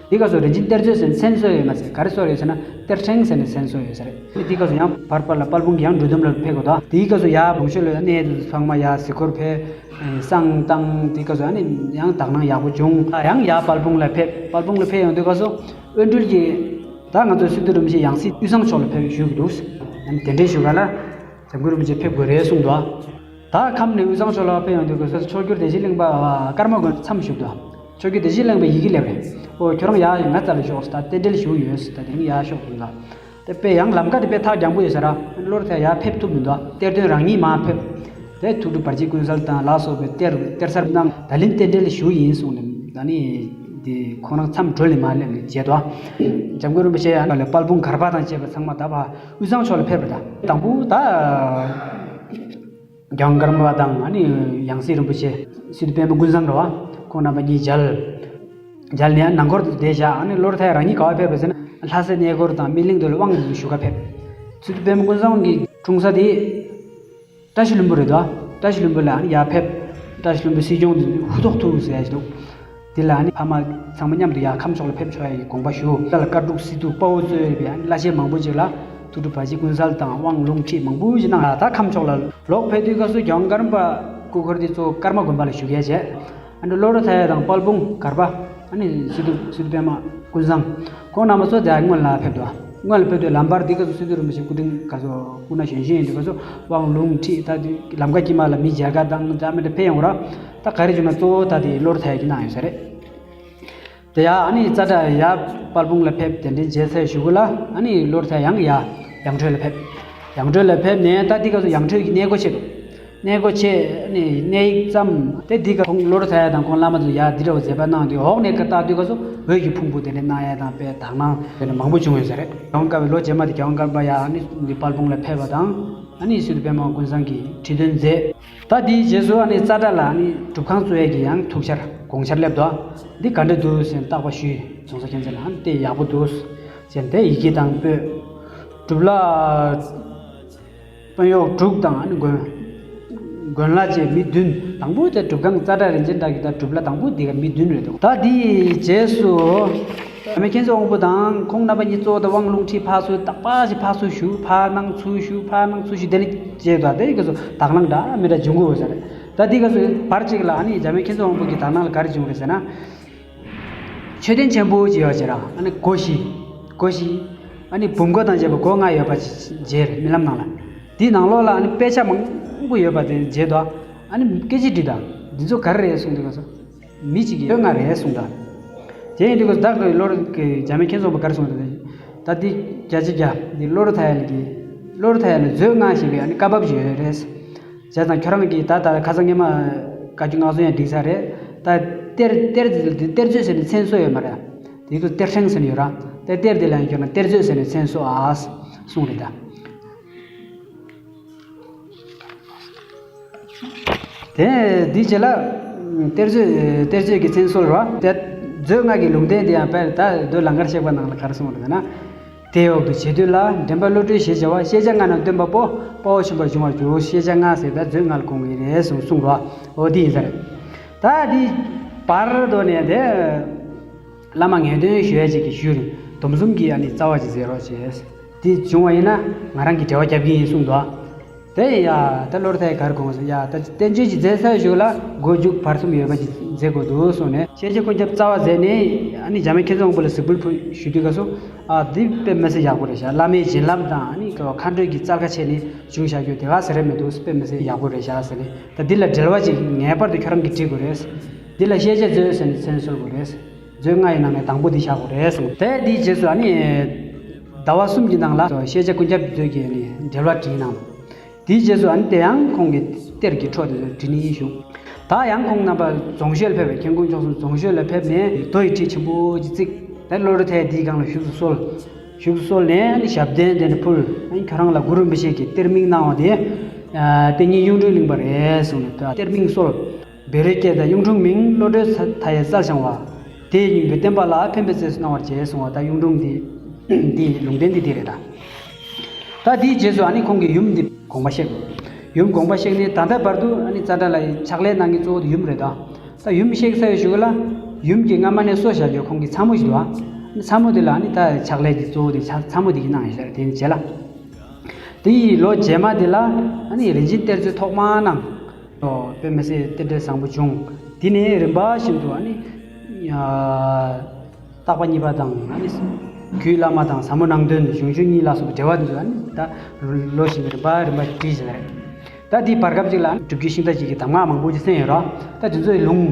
དེའི་སྐབས་སུ་རིན་ཆེན་གཏེར་མཛོད་ཟེར་ནས་མཚན་གསོལ་ཡོད་མ་ཟད། ག་རེ་གསོལ་ཡོད་ཟེར་ན་གཏེར་ཕྲེང་ཟེར་ནས་མཚན་གསོལ་ཡོད་ས་རེད། དེའི་སྐབས་སུ་ཡང་བར་བར་ལ་དཔལ་སྤུངས་ཀྱི་ཡང་འགྲོ་དུམ་ལ་ཕེབས་དགོས་དོ། དེའི་སྐབས་སུ་ཡར་ལུང་ཤོད་ལ་གནས་དེ་ཚོ་ཚང་མ་ཡར་གཟིགས་སྐོར་ཕེབས། བསང་བཏང་། དེའི་སྐབས་སུ་ཨ་ནི་ཡང་དག་སྣང་ཡག་པོ་བྱུང་། ཡང་ཡར་དཔལ་སྤུངས་ལ་ཕེབས། དཔལ་སྤུངས་ལ་ཕེབས་ཡོང་དུས་སྐབས་སུ་དབོན་སྤྲུལ་གྱིས་ད་ང་ཚོ་སི་ཏུ་རིན་པོ་ཆེ་ཡང་སྲིད་དབུས་གཙང་ཕྱོགས་ལ་ཕེབས་ཞུ་གི་འདུག་ཨ་ནི་དེ་འདྲའི་ཞུ་ག་ལ། འཇམ་མགོན་རིན་པོ་ཆེ་ཕེབས་དགོས་རེད་གསུངས་འདུག་ད་ཁམས་ནས་དབུས་གཙང་ཕྱོགས་ལ་ཕེབས་ཡོང་དུས་སྐབས་སུ་མཆོག་གྱུར་བདེ་ཆེན་གླིང་པ་ཀརྨ་དགོན་མཚམས་བཞུགས་འདུག་མཆོག་གྱུར་བདེ་ཆེན་གླིང་པས་ཡི་གེ་སླེབས་རེད། ཨོ་ཁྱོད་རང་ཡར་ང་རྩ་ལ་ཤོག་ད་རྟེན་འབྲེལ་ཞུ་ཡོད། ད་དེ་རིང་ཡར་ཤོག་འདུག་ལ། དེ་དཔེ་ཡང་ལམ་ཁ་དེ་དཔེ་ཐག་རྒྱང་པོ་ཡོད་ས་ར། བློ་གྲོས་མཐའ་ཡས་ཡར་ཕེབས་ཐུབ་མི་འདུག་གཏེར་སྟོན་རང་ཉིད་མར་ཕེབས། དེ་ཐུགས་སྒྲུབ་བར་ཆད་ཀུན་སེལ་དང་ལ་སོགས་པའི་གཏེར་གཏེར་གསར་གནང་། ད་ལན་རྟེན་འབྲེལ་ཞུ་ཡིན་གསུངས་ནས། ད་ནི་དེ་ཁོང་རང་མཚམས་གྲོལ་ནས་མར་སླེབས་ནས་བྱས་འདུག་འཇམ་མགོན་རིན་པོ་ཆེ་ཡང་ལ་དཔལ་སྤུངས་གར་པ་དང་བཅས་པ་ཚང་མ་ད་ཕར་དབུས་གཙང་ཕྱོགས་ལ་ཕེབས་རེད། ད་དང་པོ་ད་རྒྱལ་དབང་ཀརྨ་པ་དང་ཨ་ནི་ཡང་སྲིད་རིན་པོ་ཆེ་སི་ཏུ་པདྨ་ཀུན་བཟང་རེད་བ། ཁོང་རྣམ་པ་གཉིས་མཇལ། མཇལ་ནས་ནང་སྒོར་དུ་བསྡད་བཞག་ཨ་ནི་བློ་གྲོས་མཐའ་ཡས་རང་ཉིད་ག་པར་ཕེབས་པ་ཟེར་ན། ལྷ་སའི་གནས་སྐོར་དང་སྨིན་གླིང་དུ་ལ་དབང་དུ་ཞུ་ག་ཕེབས། སི་ཏུ་པདྨ་ཀུན་བཟང་གི་འཁྲུངས་ས་དེ་བཀྲ་ཤིས་ལྷུན་པོ་རེད་དོ། བཀྲ་ཤིས་ལྷུན་པོ་ལ་ཨ་ནི་ཡར་ཕེབས། ལྟ་ཞིག་ལུང་པའི་སྲིད་སྐྱོང་དེ་ཧུར་ཐོག་ཐུག་ཟེར་ཡ་ཞིག་འདུག་དེ་ལ་ནི་ཕ་མ་ཚང་མ་མཉམ་དུ་ཡར་ཁམས་ཕྱོགས་ལ་ཕེབས་ཆོག་ཡ་གི་དགོངས་པ་ཞུ། ད་ལ་བཀའ་སྒྲུབ་སྲིད་ཐུགས་དཔའ་བོ་གཙོས་པའི་བླ་ཆེན་མང་པོ་ཅིག་ལ་ཐུགས་སྒྲུབ་བ་ཅི་ཀུན་གསལ་དང་དབང་ལུང་ཁྲིད་མང་པོ་ཞིག་གནང་ལ། ད་ཁམས་ཕྱོགས་ལ་ལོག་ཕེབས་དུས་སྐབས་སུ་རྒྱལ་དབང་ཀརྨ་པ་སྐུ་འཁོར་དེ་གཙོ་བོ་ཀརྨ་དགོན་པ་ལ་བཞུགས་ཡ་བྱས། ཨ་ནི་བློ་གྲོས་མཐའ་ཡས་དང་དཔལ་སྤུངས་གར་པ། ཨ་ནི་སི་ཏུ་སི་ཏུ་པད་མ་ཀུན་བཟང་། ཁོང་རྣམ་པ་ཚོ་དེ་སྔོན་ལ་ཕེབས་འདུག་སྔོན་ལ་ཕེབས་དུས་ལམ་བར་འདི་སྐབས་སུ་སི་ཏུ་རིན་པོ་ཆེ་སྐུ་ཕྲེང་ག་ཚོད་སྐུ་ན་གཞོན་གཞོན་ཡིན་དུས་སྐབས་སུ་དབང་ལུང་ཁྲིད་ད་དུས་ལམ་ཁ་དཀྱིལ་མ་ལ་མི་མཇལ་ཁ་དང་འདྲ་མི་འདྲ་ཕེབས་ཡོང་ར། ད་ག་རེ་བྱུང་ན་གཙོ་བོ་ད་དེ་བློ་གྲོས་མཐའ་ཡས་ཀྱིས་གནང་ཡོད་ས་རེད། དེ་ཡ་ཨ་ནི་ཙ་དྲག་ཡ་དཔལ་སྤུངས་ལ་ཕེབས་གདན་འདྲེན་བྱས་ཚར་གཞུག་གུ་ལ་ཨ་ནི་བློ་གྲོས་མཐའ་ཡས་ཡང་ཡ་ཡང་ཁྲོད་ལ་ཕེབས། ཡང་ཁྲོད་ལ་ཕེབས་ནས་ད་འདི་སྐབས་སུ་ཡང་ཁྲོད་ཀྱི་གནས་སྒོ་ཕྱེ་འདུག་གནས་སྒོ་ཕྱེ་ནས་གནས་ཡིག་བརྩམས་ཏེ་འདི་ག་ཁོང་བློ་གྲོས་མཐའ་ཡས་དང་ཁོང་བླ་མ་ཚོ་ཡར་འདི་འདྲ་བ་མཛད་པ་གནང་དུས་འོག་ནས་ཀ་ལྟ་དུས་སྐབས་སུ་འོད་ཀྱི་ཕུང་པོ་དེ་འདྲ་གནང་ཡས་དང་དཔེ་དག་སྣང་དེ་འདྲ་མང་པོ་བྱུང་ཡོད་ས་རེད། རྒྱལ་དབང་ཀརྨ་པའི་ལོ་རྗེས་མ་དེ་རྒྱལ་དབང་ཀརྨ་པ་ཡར་ཨ་ནི་འདི་དཔལ་སྤུངས་ལ་ཕེབས་པ་དང་ཨ་ནི་སི་ཏུ་པད་མ་ཀུན་བཟང་གིས་ཁྲི་འདོན་མཛད། ད་དེའི་རྗེས་སུ་ཨ་ནི་ཙ་དྲག་ལ་ཨ་ནི་སྒྲུབ་ཁང་བཙུགས་ཡས་ཀྱི་ཡང་ཐུགས་འཆར་དགོངས་འཆར་སླེབས་འདུག་འདི་ག་འདྲ་འདུག་ཟེར་བརྟག་པ་ཞུས། ཚོང་ས་མཁྱེན་བརྩེ་ལ་ཨ་ནི་དེ་ཡག་པོ་འདུག་ཟེར་དེ་ཡི་གེ་དང་པོད། སྒྲུབ་ལ། དཔོན་གཡོག་དྲུག་དང་ཨ་ནི་དགོན། དགོན་ལྷ་བཅས་མི་བདུན། དང་པོ་དེ་སྒྲུབ་ཁང་ཙ་དྲག་རིན་ཆེན་གྲགས་ཀྱི་ད་སྒྲུབ་ལྷ་དང་པོ་འདི་ག་མི་བདུན་རེད་འདུག་ད་འདིའི་རྗེས་སུ། བླ་མ་མཁྱེན་བརྩེ་དབང་པོ་དང་ཁོང་རྣམ་པ་གཉིས་གཙོ་བོ་དང་དབང་ལུང་ཁྲིད་ཕར་ཚུར་ད་ཕར་ཞིག་ཕར་ཚུར་ཞུ་ཕར་གནང་ཚུར་ཞུ་ཕར་གནང་ཚུར་ཞུ་དེ་ནི་བྱས་འདུག་དེ་ག་ཚོ་དག་སྣང་འདྲ་མི་འདྲ་འབྱུང་གི་ཡོད་ས་རེད། ད་འདི་ག་ཚོ་བར་གཅིག་ལ་ཨ་ནི་བླ་མ་མཁྱེན་བརྩེ་དབང་པོ་གི་དག་སྣང་ལ་ག་རེ་བྱུང་རེད་ཟེར་ན། མཆོད་རྟེན་ཆེན་པོ་ཅིག་ཡོད་ཅེ་ར། ཨ་ནི་སྒོ་བཞི། སྒོ་བཞི། ཨ་ནི་བུམ་སྒོ་དང་བཅས་པ་སྒོ་ལྔ་ཡོད་པ་ཅིག་མཇལ་རྨི་ལམ་ནང་ལ། འདིའི་ནང་ལོགས་ལ་ཨ་ནི་དཔེ་ཆ་མང་པོ་ཡོད་པ་དེ་མཇལ་དོ། ཨ་ནི་སྐད་ཆ་དྲིས་དང་འདི་ཚོ་ག་རེ་རེད་གསུངས་དུས་སྐབས་སུ། མི་གཅིག་གིས་མཛོད་ལྔ་རེད་གསུངས་དང་། དེ་ཡིན་དུས་སྐབས་སུ་བདག་གི་བློ་རུ་གི་བླ་མ་མཁྱེན་བརྩེ་དབང་པོ་ག་རེ་གསུངས་དང་། ད་འདི་བརྒྱ་ཆ་བརྒྱ་འདི་བློ་གྲོས་མཐའ་ཡས་ལགས་ཀྱིས་བློ་གྲོས་མཐའ་ཡས་ལ་མཛོད་ལྔ་ཞེས་པའི་ཨ་ནི་བཀའ་བབས་ཅིག་ཡོད་རེད། བྱས་ཙང་ཁྱོད་རང་གིས་ད་ལྟ་ཁ་སང་སྔོན་མ་བཀའ་བརྒྱུད་སྔགས་ཟུར་ཡང་བསྒྲིགས་ཚར་རེད། ད་གཏེར་གཏེར་གཏེར་མཛོད་ཟེར་ནས་མཚན་གསོལ་ཡོད་མ་རེད། དེ་ཚོ་གཏེར་ཕྲེང་ཟེར་ནས་ཡོད་ར། ད་གཏེར་དེ་ལ་ཡང་ཁྱོད་རང་གཏེར་མཛོད་ཟེར་ནས་མཚན་གསོལ་ཨ། གསུངས་རེད་ད། དེ་འདི་རྗེས་ལ་གཏེར་མཛོད་གཏེར་མཛོད་ཀྱི་མཚན་གསོལ་ར། གཏེར་མཛོད་ལྔ་གི་ལུང་བསྟན་དེ་ཡང་དཔེར་ད་མདོ་ལང་ཀར་གཤེགས་པ་ནང་ལ་ག་རེ་གསུངས་རེད་ཟེར་ན། དེ་འོག་ཏུ་བྱེད་སྡོད་ལ་འདྲེན་པ་བློ་གྲོས་ཞེས་བྱ་བ་ཤེས་བྱ་ལྔ་རྣམས་སྟོན་པ་པོ་དཔའ་བོ་ཆེན་པོར་འབྱུང་བར་འགྱུར། ཤེས་བྱ་ལྔ་ཟེར་ད་མཛོད་ལྔ་ལ་གོ་ངེས་རེད་གསུངས་གསུངས་རོ། འོ་དེ་ཡིན་ས་རེད། ད་འདི་བར་དོ་ནས་དེ་བླ་མ་ངེས་དོན་ཞུ་ཡ་ཅིག་གིས་ཞུས་རེད། སྡོམ་གསུམ་གྱི་ཨ་ནི་རྩ་བ་ཅིག་མཛད་རོགས་བྱས། དེ་བྱུང་བ་ཡིན་ན་ང་རང་གིས་འབྲེལ་བ་རྒྱབ་ཀྱི་ཡིན་གསུངས་འདུག་དེ་ཡ་ད་བློ་གྲོས་མཐའ་ཡས་ག་རེ་དགོངས་སོང་ཡ། ད་བསྟན་བཅོས་ཅིག་མཛད་ཚར་ཞུ་ལ་མགོ་མཇུག་བར་གསུམ་ཡོད་པ་ཅིག་མཛད་དགོས་འདུག་གསུངས་ནས་ཤེས་བྱ་ཀུན་ཁྱབ་རྩ་བ་མཛད་ནས་ཨ་ནི་བླ་མ་མཁྱེན་བརྩེ་དབང་པོ་ལ་གཟིགས་འབུལ་ཕུལ་ཞུ་དུས་སྐབས་སུ། ཨ་འདི་དཔེ་མི་སྲིད་ཡག་པོ་རེད་ཤག་བླ་མའི་བྱིན་རླབས་དང་ཨ་ནི་མཁའ་འགྲོའི་གི་རྩལ་ཁ་ཕྱེ་ནས་བྱུང་བཞག་རྒྱུ་དེ་ག་ཟེ་རེད་མི་འདུག་དཔེ་མི་སྲིད་ཡག་པོ་རེད་ཤག་ཟེར་ནས་ད་འདི་ལ་འབྲེལ་བ་ཅིག་ངེས་པར་དུ་ཁྱོད་རང་གིས་འབྲི་དགོས་རེད། འདི་ལ་ཤེས་བྱ་མཛོད་ཟེར་ནས་མཚན་གསོལ་དགོས་རེད། མཛོད་ལྔ་ཡི་ནང་ནས་དང་པོ་འདི་བཞག་དགོས་རེད་གསུངས། དེ་འདིའི་རྗེས་སུ་ཨ་ནི་ཟླ་བ་གསུམ་གྱི་ནང་ལ་ཤེས་བྱ་ཀུན་ཁྱབ་མཛོད་ཀྱི་ཨ་ནི་འགྲེལ་པ་བྲིས་གནང་། དེའི་རྗེས་སུ་ཨ་ནི་དེ་ཡང་ཁོང་གིས་གཏེར་གྱི་འཕྲོ་དེ་ཚོ་བྲིས་ནས་བཞུགས། ད་ཡང་ཁོང་རྣམ་པ་རྫོང་ཤོད་ལ་ཕེབས་པའི་མཁན་ཀུན་མཆོག་གསུམ་རྫོང་ཤོད་ལ་ཕེབས་ནས་མདོ་ཡི་ཁྲིད་ཆེན་པོ་ཅིག་བརྩིགས། ད་བློ་གྲོས་མཐའ་ཡས་དེའི་སྒང་ལ་བཞུགས་སུ་གསོལ། བཞུགས་སུ་གསོལ་ནས་ཨ་ནི་ཞབས་བརྟན་དེ་འདྲ་ཕུལ། ཨ་ནི་ཁྱོད་རང་ལ་གུ་རུ་རིན་པོ་ཆེ་གིས་གཏེར་མིང་གནང་བ་དེ། ཨ་གཏེར་སྙིང་གཡུང་དྲུང་གླིང་པ་རེད་གསུངས་ནས་ད་གཏེར་མིང་གསོལ། བཻ་རོ་ཀྱེ་ད་གཡུང་དྲུང་མིང་བློ་གྲོས་མཐའ་ཡས་རྩལ་འཆང་བ། དེས་སྙིང་པོའི་བསྟན་པ་ལ་ཕན་པའི་བརྩེ་སུ་གནང་བར་བྱས་གསུང་བ་ད་གཡུང་དྲུང་འདི། འདི་ལུང་བསྟན་འདི་འདི་རེད་ད། ད་དེའི་རྗེས་སུ་ཨ་ནི་ཁོང་གིས་ཡུམ་འདི་དགོངས་པ་བཞེས། ཡུམ་དགོངས་པ་བཞེས་ནས་ད་ལྟ་བར་དུ་ཨ་ནི་ཙ་དྲག་ལ་ཕྱག་ལས་གནང་མཁན་གཙོ་བོ་དེ་ཡུམ་རེད་ད། ད་ཡུམ་གཤེགས་ཚར་བའི་གཞུག་ལ་ཡུམ་གྱི་སྔ་མ་ནས་གསོ་བཞག་རྒྱུ་ཁོང་གི་ཚ་མོ་ཞིག་འདུག་ཨ། ཚ་མོ་དེ་ལ་ཨ་ནི་ད་ཕྱག་ལས་ཀྱི་གཙོ་བོ་དེ་ཚ་མོ་དེ་གིས་གནང་ཡོད་ས་རེད་དེ་ནི་རྗེས་ལ། དེ་ཡི་ལོ་རྗེས་མ་དེ་ལ་ཨ་ནི་རིན་ཆེན་གཏེར་མཛོད་ཐོག་མར་གནང་། དཔེ་མི་སྲིད་གཏེར་སྟོན་བཟང་པོ་བྱུང་། དེ་ནས་རིམ་པ་བཞིན་དུ་ཨ་ནི། ཨ་བརྟག་པ་གཉིས་པ་དང་ཨ་ནི། རྒྱུད་བླ་མ་དང་ཟབ་མོ་ནང་དོན་གཞུང་ཆོས་གཉིས་ལ་སོགས་པའི་འགྲེལ་པ་འདི་ཚོ་ཨ་ནི་ད་ལོ་བཞིན་རིམ་པ་རིམ་པ་བྲིས་བྱས་རེད། ད་འདིའི་བར་སྐབས་ཅིག་ལ་སྒྲུབ་བརྒྱུད་ཤིང་རྟ་ཅིག་གི་གདམས་ངག་མང་པོ་ཅིག་གསན་ཡོད་ར། ད་འདི་ཚོའི་ལུང་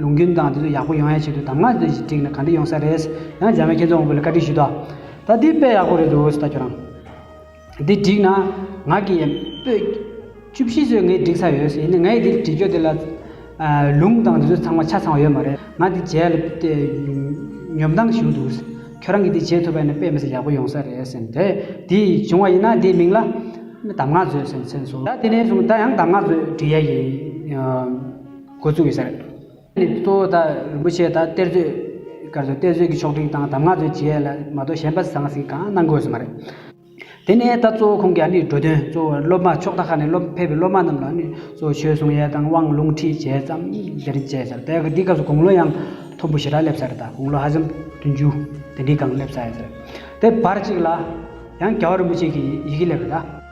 ལུང་རྒྱུན་དང་འདི་ཚོ་ཡག་པོ་ཡོང་ཡ་ཆེད་དུ་གདམས་ངག་འདི་ཚོ་ཅིག་བསྒྲིགས་ན་ག་འདྲ་ཡོང་ས་རེད། ཡང་བླ་མ་མཁྱེན་བརྩེ་དབང་པོ་ལ་བཀའ་འདྲི་ཞུས་དོ། ད་འདི་དཔེ་ཡག་པོ་རེད་འདུག་ཟེར་ད་ཁྱོད་རང་། འདི་བསྒྲིགས་ན་ང་གིས་པོད་བཅུ་བཞི་ཚོད་ངས་བསྒྲིགས་ཚར་ཡོད་ཟེར་ཡིན་ན་ངས་འདི་བསྒྲིགས་རྒྱུ་དེ་ལ་ཨ་ལུང་དང་འདི་ཚོ་ཚང་མ་ཆ་ཚང་བ་ཡོད་མ་རེད། ང་འདི་བྱས་ལ་དེ་ཉོབ་སྣང་ཞིག་འདུག་ཁྱོད་རང་གིས་འདི་བྱེད་ཐུབ་པ་ཡིན་ན་དཔེ་མི་སྲིད་ཡག་པོ་ཡོང་ས་རེད་ཟེར་དེ་འདི་བྱུང་བ་ཡིན་ན་འདིའི་མིང་ལ་གདམས་ངག་མཛོད་ཟེར་མཚན་གསོལ། ད་དེ་ནས་བཟུང་ད་ཡང་གདམས་ངག་མཛོད་འབྲི་ཡ་ཡི་འགོ་བཙུགས་ཡོད་ས་རེད། གཙོ་བོ་ད་རིན་པོ་ཆེ་ད་གཏེར་མཛོད་གར་སོ་གཏེར་མཛོད་ཀྱི་ཕྱོགས་སྒྲིག་དང་གདམས་ངག་མཛོད་བྱེད་ཡ་ལ་མ་གཏོགས་གཞན་པ་ཟང་ཟིང་གང་གནང་དགོས་ས་མ་རེད། དེ་ནས་ད་གཙོ་བོ་ཁོང་གིས་ཨ་ནི་འགྲོ་དོན་གཙོ་བོ་སློབ་མ་ཕྱོགས་མཐའ་ཁག་ནས་སློབ་ཕེབས་པའི་སློབ་མ་རྣམས་ལ་ཨ་ནི་གཙོ་བོ་ཆོས་གསུང་ཡས་དང་དབང་ལུང་ཁྲིད་བྱས་ཙམ་དེ་རིང་བྱས་ཟེར། དེ་འདི་སྐབས་སུ་དགུང་ལོ་ཡང་མཐོན་པོ་ཞེ་དྲག་སླེབས་ཚར་རེད། ད་དགུང་ལོ་ཧ་ཅང་བདུན་ཅུ་དེ་འདྲའི་སྒང་སླེབས་ཚར་ཡོད་ཟེར། དེ་བར་གཅིག་ལ་ཡང་རྒྱལ་བ་རིན་པོ་ཆེ་གིས་ཡི་གེ་སླེབས་རེད་ད།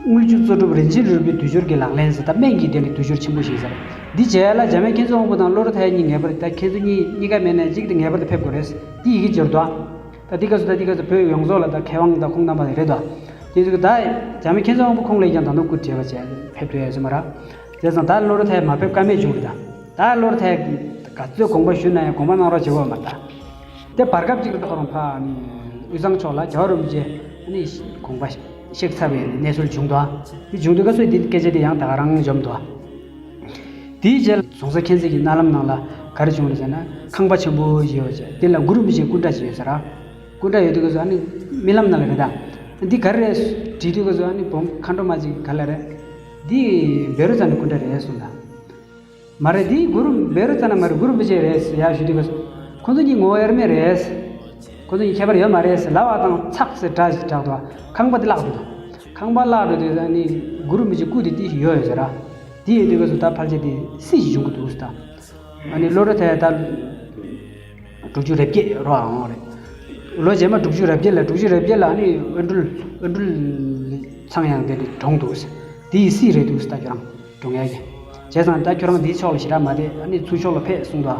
དངུལ་ཆུ་གཙོ་སྒྲུབ་རིན་ཆེན་རིལ་བུའི་དུས་སྦྱོར་གྱི་ལག་ལེན་ཟེར། ད་སྨན་གྱི་དེ་ནི་དུས་སྦྱོར་ཆེན་པོ་ཞིག་ཟེར། འདི་བྱས་ལ་འཇམ་དབྱངས་མཁྱེན་བརྩེ་དབང་པོ་དང་བློ་གྲོས་མཐའ་ཡས་གཉིས་ངེས་པར། ད་ཁྱེད་ཚོ་གཉིས་གཉིས་ཀ་མེད་ན་གཅིག་དེ་ངེས་པར་དུ་ཕེབས་དགོས་རེད། འདི་ཡི་གེ་སྦྱོར་དུ། ད་འདི་སྐབས་སུ་ད་འདི་སྐབས་སུ་བོད་ཡོངས་རྫོགས་ལ་ད་མཁས་དབང་དང་ཁོང་རྣམ་པ་རེད་དོ། དེ་ཚོ་ད་འཇམ་དབྱངས་མཁྱེན་བརྩེ་དབང་པོ་ཁོང་ལ་ཡང་ད་དུང་སྐུ་བགྲེས་པ་བྱས་ཕེབས་ཐུབ་ཡ་ཟེར་མ་རེད། བྱས་ཙང་ད་བློ་གྲོས་མཐའ་ཡས་མ་ཕེབས་ཀ་མེད་བྱུང་རེད་ད། ད་བློ་གྲོས་མཐའ་ཡས་ག་ཚོད་དགོངས་པ་ཞུས་ན་ཡང་དགོངས་པ་གནང་རོགས་བྱེད་དགོས་མ་ད། དེ་བར་སྐབས་ཅིག་ལ་ཁོ་རང་ཕ་ནི་དབུས་གཙང་ཕྱོགས་ལ་རྒྱལ་བ་རིན་པོ་ཆེ་ནི་དགོངས་པ་གཤེགས་ཚར་བའི་གནས་ཚུལ་བྱུང་འདུག་དེ་བྱུང་དུས་སྐབས་སུ་འདི་སྐད་ཆ་དེ་ཡང་ད་ག་རང་འཇོམས་འདུག་དེའི་རྗེས་ལ་རྫོང་སར་མཁྱེན་བརྩེ་གི་མནལ་ལམ་ནང་ལ་ག་རེ་བྱུང་རེད་ཟེར་ན། ཁང་པ་ཆེན་པོ་ཞིག་ཡོད་ཅེས། དེ་ལ་གུ་རུ་རིན་པོ་ཆེའི་སྐུ་འདྲ་ཞིག་ཡོད་ཟེར་ར། སྐུ་འདྲ་ཡོད་དུས་སྐབས་སུ་ཨ་ནི་རྨི་ལམ་ནང་ལ་རེད་ད། འདི་ག་རེ་རེད་དྲིས་དུས་སྐབས་སུ་ཨ་ནི་བུ་མོ་མཁའ་འགྲོ་མ་ཅིག་ག་ལ་རེད། འདི་བཻ་རོ་ཙ་ན་སྐུ་འདྲ་རེད་གསུངས་ད། མ་རེད། འདི་གུ་རུ་བཻ་རོ་ཙ་ན་མ་རེད། གུ་རུ་རིན་པོ་ཆེ་རེད་ཟེར་ཡ་ཞུ་དུས་སྐབས་སུ། ཁོ་ཚོ་གཉིས་ངོ་བོ་དབྱེར་མེད་རེད། ཁོ་ཚོ་གཉིས་ཁྱད་པར་ཡོད་མ་རེད་ཟེར་ལབ་པ་དང་ཚག་ཟེར་སྒྲ་ཞིག་གྲགས་འདུག་ཁང་པ་འདི་བརླག་འགྲོ་འདུག་ཁང་པ་བརླག་འགྲོ་དུས་ཨ་ནི་གུ་རུ་རིན་པོ་ཆེའི་སྐུ་དེ་དེ་ཡོད་ཡོད་ཟེར་ར། དེ་ཡོད་དུས་སྐབས་སུ་ད་ཕལ་ཆེར་དེ་སྲིད་ཞིག་འབྱུང་གི་འདུག་ཟེར་ད། ཨ་ནི་བློ་གྲོས་མཐའ་ཡས་ད་དྲུག་ཅུ་རེ་བརྒྱད་རོ་ཨང་རེད། ལོ་རྗེས་མ་དྲུག་ཅུ་རེ་བརྒྱད་ལ་དྲུག་ཅུ་རེ་བརྒྱད་ལ་ཨ་ནི་དབོན་སྤྲུལ་དབོན་སྤྲུལ་ཚངས་དབྱངས་དེ་འདྲ་གྲོངས་འདུག་ཟེར། དེ་ཡི་སྲིད་རེད་འདུག་ཟེར་ད་ཁྱོད་རང་གྲོངས་ཡ་གི། བྱས་ཙང་ད་ཁྱོད་རང་འདིའི་ཕྱོགས་ལ་ཞེ་དྲག་མ་བསྡད། ཨ་ནི་ཚུར་ཕྱོགས་ལ་ཕེབས་གསུངས་འདུག་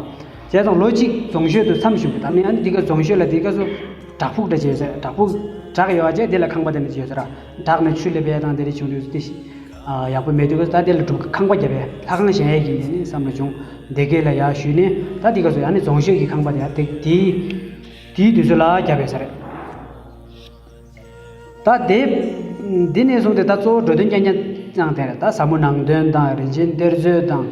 བྱས་ཙང་ལོ་གཅིག་རྫོང་ཤོད་དུ་མཚམས་བཞུགས་པ་དང་ནི་ཨ་ནི་འདི་ག་རྫོང་ཤོད་ལ་འདི་ག་སུ་བྲག་ཕུག་འདྲ་བྱས་ཟེར། བྲག་ཕུག་བྲག་ཡོད་བྱས་དེ་ལ་ཁང་པ་དེ་འདྲ་བྱས་ཟེར། བྲག་ནས་ཆུ་སླེབས་ཡ་དང་དེ་འདྲ་བྱུང་དུས་དེ་ཨ་ཡག་པོ་མེད་དུས་ད་དེ་ལ་སྒྲུབ་ཁང་པ་བརྒྱབ་པས་ལྷ་ཁང་བཞེངས་ཡས་ཀྱི་ནི་བསམ་བློ་བྱུང་། སྡེ་དགེ་ལ་ཡར་ཞུས་ནས་ད་འདི་ག་སུ་ཨ་ནི་རྫོང་ཤོད་ཀྱི་ཁང་པ་དེ་ཡ་དེ་དེའི་དེའི་དུས་ཚོད་ལ་བརྒྱབ་པས་ཟེར། ད་དེ་འདི་ནས་བཟུང་སྟེ་ད་གཙོ་བོ་འགྲོ་དོན་རྐྱང་རྐྱང་གནང་དེ་རེད། ད་ཟབ་མོ་ནང་དོན་དང་རིན་ཆེན་གཏེར་མཛོད་དང་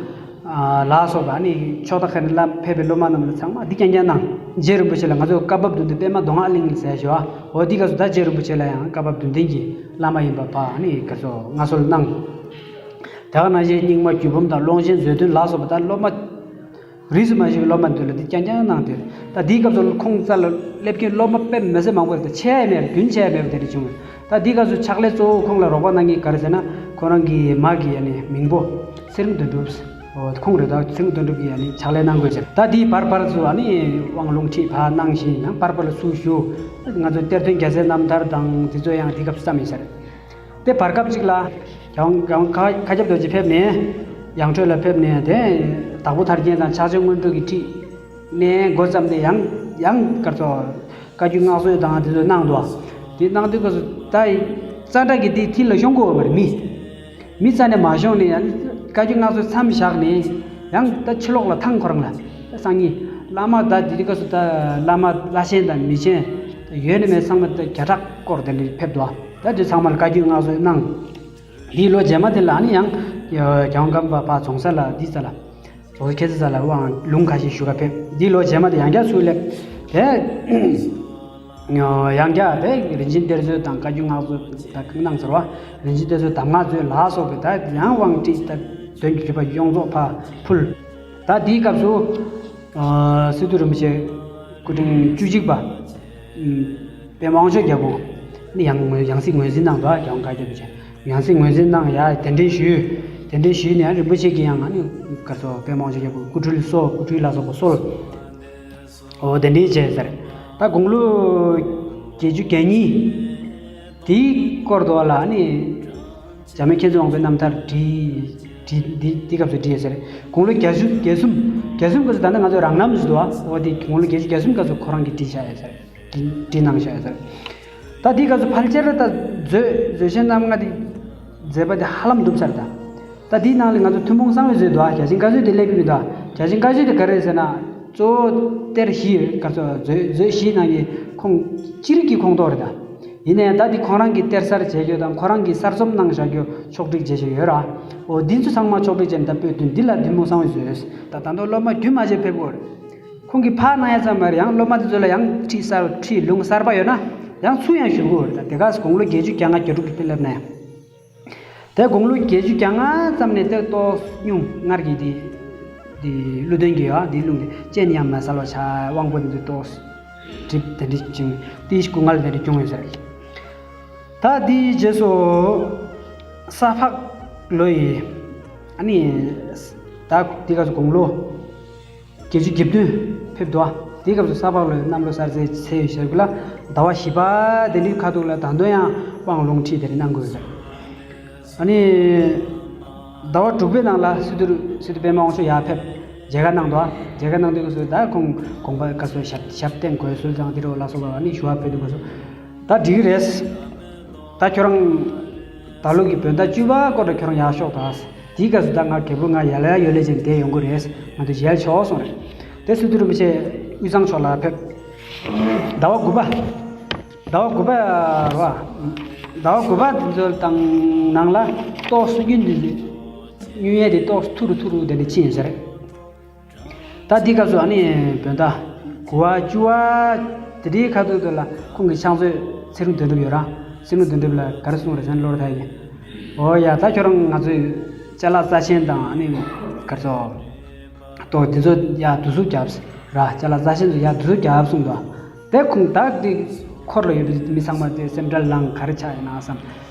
ལ་སོགས་པ་ནི་ཕྱོགས་མཐའ་ཁག་ནས་བླ་ཕེབས་པའི་སློབ་མ་རྣམས་ལ་ཚང་མ་འདི་རྐྱང་རྐྱང་གནང་། རྗེ་རིན་པོ་ཆེ་ལ་ང་ཚོ་བཀའ་བབས་བདུན་ལྡན་པད་མ་མདོ་སྔགས་གླིང་ཟེར་ཞུ་བ། འོ་འདི་སྐབས་སུ་ད་རྗེ་རིན་པོ་ཆེ་ལ་ཡང་བཀའ་བབས་བདུན་ལྡན་གྱི་བླ་མ་ཡིན་པ་ཕ་ནི་སྐབས་སུ་མངའ་གསོལ་གནང་། དེ་ག་ནང་བཞིན་རྙིང་མ་རྒྱུད་འབུམ་དང་ཀློང་ཆེན་མཛོད་བདུན་ལ་སོགས་པ་ད་སློབ་མ། རིས་སུ་མ་ཆད་པའི་སློབ་མ་འདི་ལ་འདི་རྐྱང་རྐྱང་གནང་སྟེ། ད་འདིའི་སྐབས་སུ་ཁོང་རྩ་ལ་སླེབས་མཁན་སློབ་མ་དཔེ་མི་སྲིད་མང་པོ་རེད། ད་ཆད་ཡ་མེད་པ་རྒྱུན་ཆད་ཡ་མེད་པ་དེ་འདྲ་བྱུང་། ད་འདིའི་སྐབས་སུ་ཕྱག་ལས་གཙོ་བོ་ཁོང་ལ་རོགས་པ་གནང་མཁན་ག་རེ་ཟེར་ན། ཁོ་རང་གི་མ་གི་ཨ་ནི་མིང་པོ་ཚེ་རིང་དོན་གྲུབ། འོ་ཁོང་རེད། ད་ཚེ་རིང་དོན་གྲུབ་ཀྱིས་ཨ་ནི་ཕྱག་ལས་གནང་དགོས་ཟེར། ད་འདིའི་བར་བར་དུ་ཨ་ནི་དབང་ལུང་ཁྲིད་ཕར་གནང་བཞིན་ཡང་བར་བར་ལ་ཚུར་ཞུ། ང་ཚོ་གཏེར་སྟོན་རྒྱལ་སྲས་རྣམ་ཐར་དང་དེ་ཚོ་ཡང་དེ་སྐབས་སུ་བརྩམས་ཡིན་ཟེར། དེ་བར་སྐབས་ཅིག་ལ། རྒྱལ་དབང་རྒྱལ་དབང་མཁའ་ཁྱབ་རྡོ་རྗེ་ཕེབས་ནས། ཡང་ཁྲོད་ལ་ཕེབས་ནས་དེ། དྭགས་པོ་ཐར་རྒྱན་དང་ཕྱག་ཆེན་སྔོན་འགྲོ་གི་ཁྲིད། ནས་འགོ་བརྩམས་ཏེ་ཡང་ཡང་སྐར་ཚོགས། བཀའ་བརྒྱུད་སྔགས་མཛོད་དང་དེ་ཚོ་གནང་འདུག་དེ་གནང་དུས་སྐབས་སུ་ད། རྩ་འདྲ་གི་དེ་མཐིལ་ལ་ཤོང་གི་ཡོད་པ་རེད་མི། མི་རྩ་ནས་མ་ཤོང་ནས་ཡང་བཀའ་བརྒྱུད་སྔགས་མཛོད་མཚམས་བཞག་ནས། ཡང་ད་ཕྱི་ལོགས་ལ་ཐང་ཁོ་རང་ལ། ད་སང་ཉིན། བླ་མ་ད་དེ་དུས་སྐབས་སུ་ད་བླ་མ་བླ་ཆེན་དང་མི་ཆེན། ཡོད་ནི་མེད་ཚང་མ་ད་བརྒྱ་ཕྲག་སྐོར་དེ་འདྲ་ཕེབས་འདུག་ད་དེ་ཚང་མ་ལ་བཀའ་བརྒྱུད་སྔགས་མཛོད་གནང་། འདིའི་ལོ་རྗེས་མ་དེ་ལ་ཨ་ནི་ཡང་། རྒྱལ་དབང་ཀརྨ་པ་ཕར་རྫོང་སར་ལ་འདི་ས་ལ། རྫོང་སར་མཁྱེན་བརྩེ་ས་ལ་དབང་ལུང་ཁ་ཤས་ཞུ་ག་ཕེབས། འདིའི་ལོ་རྗེས་མ་དེ་ཡང་བསྐྱར་ཚུར་སླེབས། དེ། ཡང་བསྐྱར་དེ་རིན་ཆེན་གཏེར་མཛོད་དང་བཀའ་བརྒྱུད་སྔགས་མཛོད་དང་གནང་ཟེར་བ། རིན་ཆེན་གཏེར་མཛོད་གདམས་ངག་མཛོད་ལ་སོགས་པའི་ད་ཡང་དབང་ཁྲིད་ད་དོན་གྱི་བརྒྱུད་པ་ཡོངས་རྫོགས་ཕར་ཕུལ། ད་འདིའི་སྐབས་སུ། ཨ་སི་ཏུ་རིན་པོ་ཆེ་སྐུ་ཕྲེང་བཅུ་གཅིག་པ། ཨུམ། པདྨ་དབང་ཕྱུག་རྒྱལ་པོ། ནི་ཡང་ཡང་སྲིད་ངོས་འཛིན་གནང་འདུག་རྒྱལ་དབང་བཀའ་བརྒྱུད་པའི་ཡང་སྲིད་ངོས་འཛིན་གནང་ཡ་གདན་འདྲེན་ཞུས། གདན་འདྲེན་ཞུས་ནས་རིན་པོ་ཆེ་གིས་ཡང་ཨ་ནི་ག་ཚོད་པདྨ་དབང་ཕྱུག་རྒྱལ་པོ་སྐུ་སྤྲུལ་སོགས་སྐུ་སྤྲུལ་ལ་སོགས་པ་གསོལ། འོ་དེ་འདྲའི་བྱས་ཟེར། ད་དགུང་ལོ་བརྒྱད་ཅུ་གྱ་གཉིས། དེའི་སྐོར་དུ་ལ་ནི། འཇམ་དབྱངས་མཁྱེན་བརྩེ་དབང་པོའི་རྣམ་ཐར་བྲིས། བྲིས་འདི་འདི་སྐབས་སུ་བྲིས་ཟེར། དགུང་ལོ་བརྒྱད་ཅུ་གྱ་གསུམ། གྱ་གསུམ་སྐབས་སུ་ད་ནི་ང་ཚོ་རང་རྣམ་ཞིག་འདུག་ཨ། འོ་དེ་དགུང་ལོ་བརྒྱད་ཅུ་གྱ་གསུམ་སྐབས་སུ་ཁོ་རང་གིས་བྲིས་བཞག་ཡོད་ཟེར། བྲིས་བྲིས་གནང་བཞག་ཡོད་ཟེར། ད་འདི་སྐབས་སུ་ཕལ་ཆེར་ད་མཛོད་མཛོད་ཆེན་རྣམ་ལྔ་འདི་མཛད་པ་འདི་ཧ་ལམ་འདུམ་ཚར་ད། ད་འདིའི་ནང་ལས་ང་ཚོ་ཐུན་མོང་གསང་བའི་མཛོད་འདུག་ཨ། བརྒྱ་བྱིན་བཀའ་མཛོད་དེ་སླེབས་ཀྱི་མི་འདུག་ཨ། བརྒྱ་བྱིན་བཀའ་མཛོད་དེ་ག་རེ་རེད་ཟེར་ན། གཙོ་བོ་གཏེར་བཞི་ག་ཚོད་མཛོད་མཛོད་བཞིའི་ནང་གི་ཁོངས་སྤྱི་རིགས་ཀྱི་ཁོངས་གཏོགས་རེད་ད། ཡིན་ནའི་ད་འདི་ཁོང་རང་གི་གཏེར་གསར་བྱེད་རྒྱུ་དང་ཁོ་རང་གི་གསར་རྩོམ་གནང་བཞག་རྒྱུ་ཕྱོགས་སྒྲིག་བྱེད་བཞིན་ཡོད་ར། འོ་འདི་ཚོ་ཚང་མ་ཕྱོགས་སྒྲིག་བྱས་ནས་ད་པོད་བདུན་འདི་ལ་ཐུན་མོང་གསང་བའི་མཛོད། ད་ད་དུང་སློབ་མ་རྒྱུན་མ་ཆད་ཕེབས་ཀྱི་ཡོད་རེད། ཁོང་གིས་ཕར་གནང་ཡ་ཙམ་མ་རེད། ཡང་སློབ་མ་དེ་ཚོ་ལ་ཡང་ཁྲིད་གསར་ཁྲིད་ལུང་གསར་པ་ཡོད་ན་ཡང་ཚུར་ཡང་ཞུ་གི་ཡོད་རེད། ད་དེ་ག་དགུང་ལོ་བརྒྱད་ཅུ་གྱ་ལྔ་གྱ་དྲུག་གི་དུས་སླེབས་ན་ཡང་། དེ་དགུང་ལོ་བརྒྱད་ཅུ་གྱ་ལྔ་ཙམ་ནས་དེ་ཏོག་སྙུང་སྔར་གྱི་དེ་དེ་ཀླུ་གདོན་གྱི་ཡ་དེ་རླུང་དེ་སྤྱན་ཡང་མ་གསལ་བ་ཆགས། དབང་པོ་དེ་ཏོག་གྲིབ་དེ་འདྲ་བྱུང་། དེའི་སྐུ་ངལ་དེ་འདྲ་བྱུང་ཡོད་ཟེར། ད་དེའི་རྗེས་སུ་ས་ཕག་ལོ་ཡི་ཨ་ནི་ད་དེ་ག་ཚོད་དགུང་ལོ་བརྒྱད་ཅུ་གྱ་བདུན་ཕེབས་འདུག་དེའི་སྐབས་སུ་ས་ཕག་ལོའི་གནམ་ལོ་གསར་ཚེས་ཚེས་ཡོད་ཞེས་ལ་ཟླ་བ་བཞི་པ་དེ་འདྲའི་ཁ་ཐུག་ལ་ད་དུང་ཡང་དབང་ལུང་ཁྲིད་དེ་རེ་གནང་དགོས་ཟེར། ཨ་ནི་ཟླ་བ་དྲུག་པའི་ནང་ལ་སི་ཏུ་སི་ཏུ་པད་མ་དབང་ཕྱུག་ཡར་ཕེབས་མཇལ་ཁ་གནང་འདུག་མཇལ་ཁ་གནང་དུས་སྐབས་སུ་ད་ཁོང་དགོངས་པ་སྐབས་སུ་ཞབས་ཞབས་བརྟན་དགོས་སྲོལ་དང་དེ་རུ་ལ་སོགས་པ་ཨ་ནི་ཞུ་བ་ཕེབས་དུས་སྐབས་སུ། ད་འགྲིག་གི་རེད། ད་ཁྱོད་རང་ད་ལོ་གི་བོད་ཟླ་བཅུ་པ་སྐོར་ལ་ཁྱོད་རང་ཡར་ཤོག་ད། དེའི་སྐབས་སུ་ད་ང་རྒད་པོ་ང་ཡར་ལ་ཡར་ཡོད་ལས་ཅན་བསྡད་ཡོང་གི་རེད། ང་ཚོ་མཇལ་ཆོག་གསུངས་རེད། དེ་སི་ཏུ་རིན་པོ་ཆེ་དབུས་གཙང་ཕྱོགས་ལ་ཕེབས། ཟླ་བ་དགུ་པ། ཟླ་བ་དགུ་པ་རེད་བ། ཟླ་བ་དགུ་པ་དེ་ཚོ་དང་ནང་ལ་ཏོག་སུ་གཉིས་འདི་གཉིས་ཡས་དེ་ཏོག་སུ་ཐུ་རུ་ཐུ་རུ་དེ་འདྲ་ཕྱིན་ཡོད་ས་རེད། ད་འདི་སྐབས་སུ་ཨ་ནི་བོད་ཟླ་དགུ་པ་བཅུ་པ་དེ་འདྲའི་ཁ་ཐུག་དེ་ལ་ཁོང་གི་ཕྱག་མཛོད་ཚེ་རིང་དོན་གྲུབ་ཡོད་ར། ཚེ་རིང་དོན་གྲུབ་ལ་ག་རེ་གསུངས་རེད་ཟེར་ན། ལོ་ར་ཐ་ཡི་ཨོ་ཡ་ད་ཁྱོད་རང་ང་ཚོའི་ཅ་ལག་རྩ་ཆེན་དང་ཨ་ནི་ག་རེ་ཟེར་ཏོ་དེ་ཚོ་ཡ་བསྡུ་གསོག་རྒྱབ་ར། ཅ་ལག་རྩ་ཆེན་ཚོ་ཡ་བསྡུ་གསོག་རྒྱབ་གསུངས་འདུག་དེ་ཁོང་ད་འདི་འཁོར་ལ་ཡོད་པའི་མི་ཚང་མ་དེ་སེམས་ཁྲལ་ལངས་ག་རེ་ཆགས་ཡིན་ན་བསམ།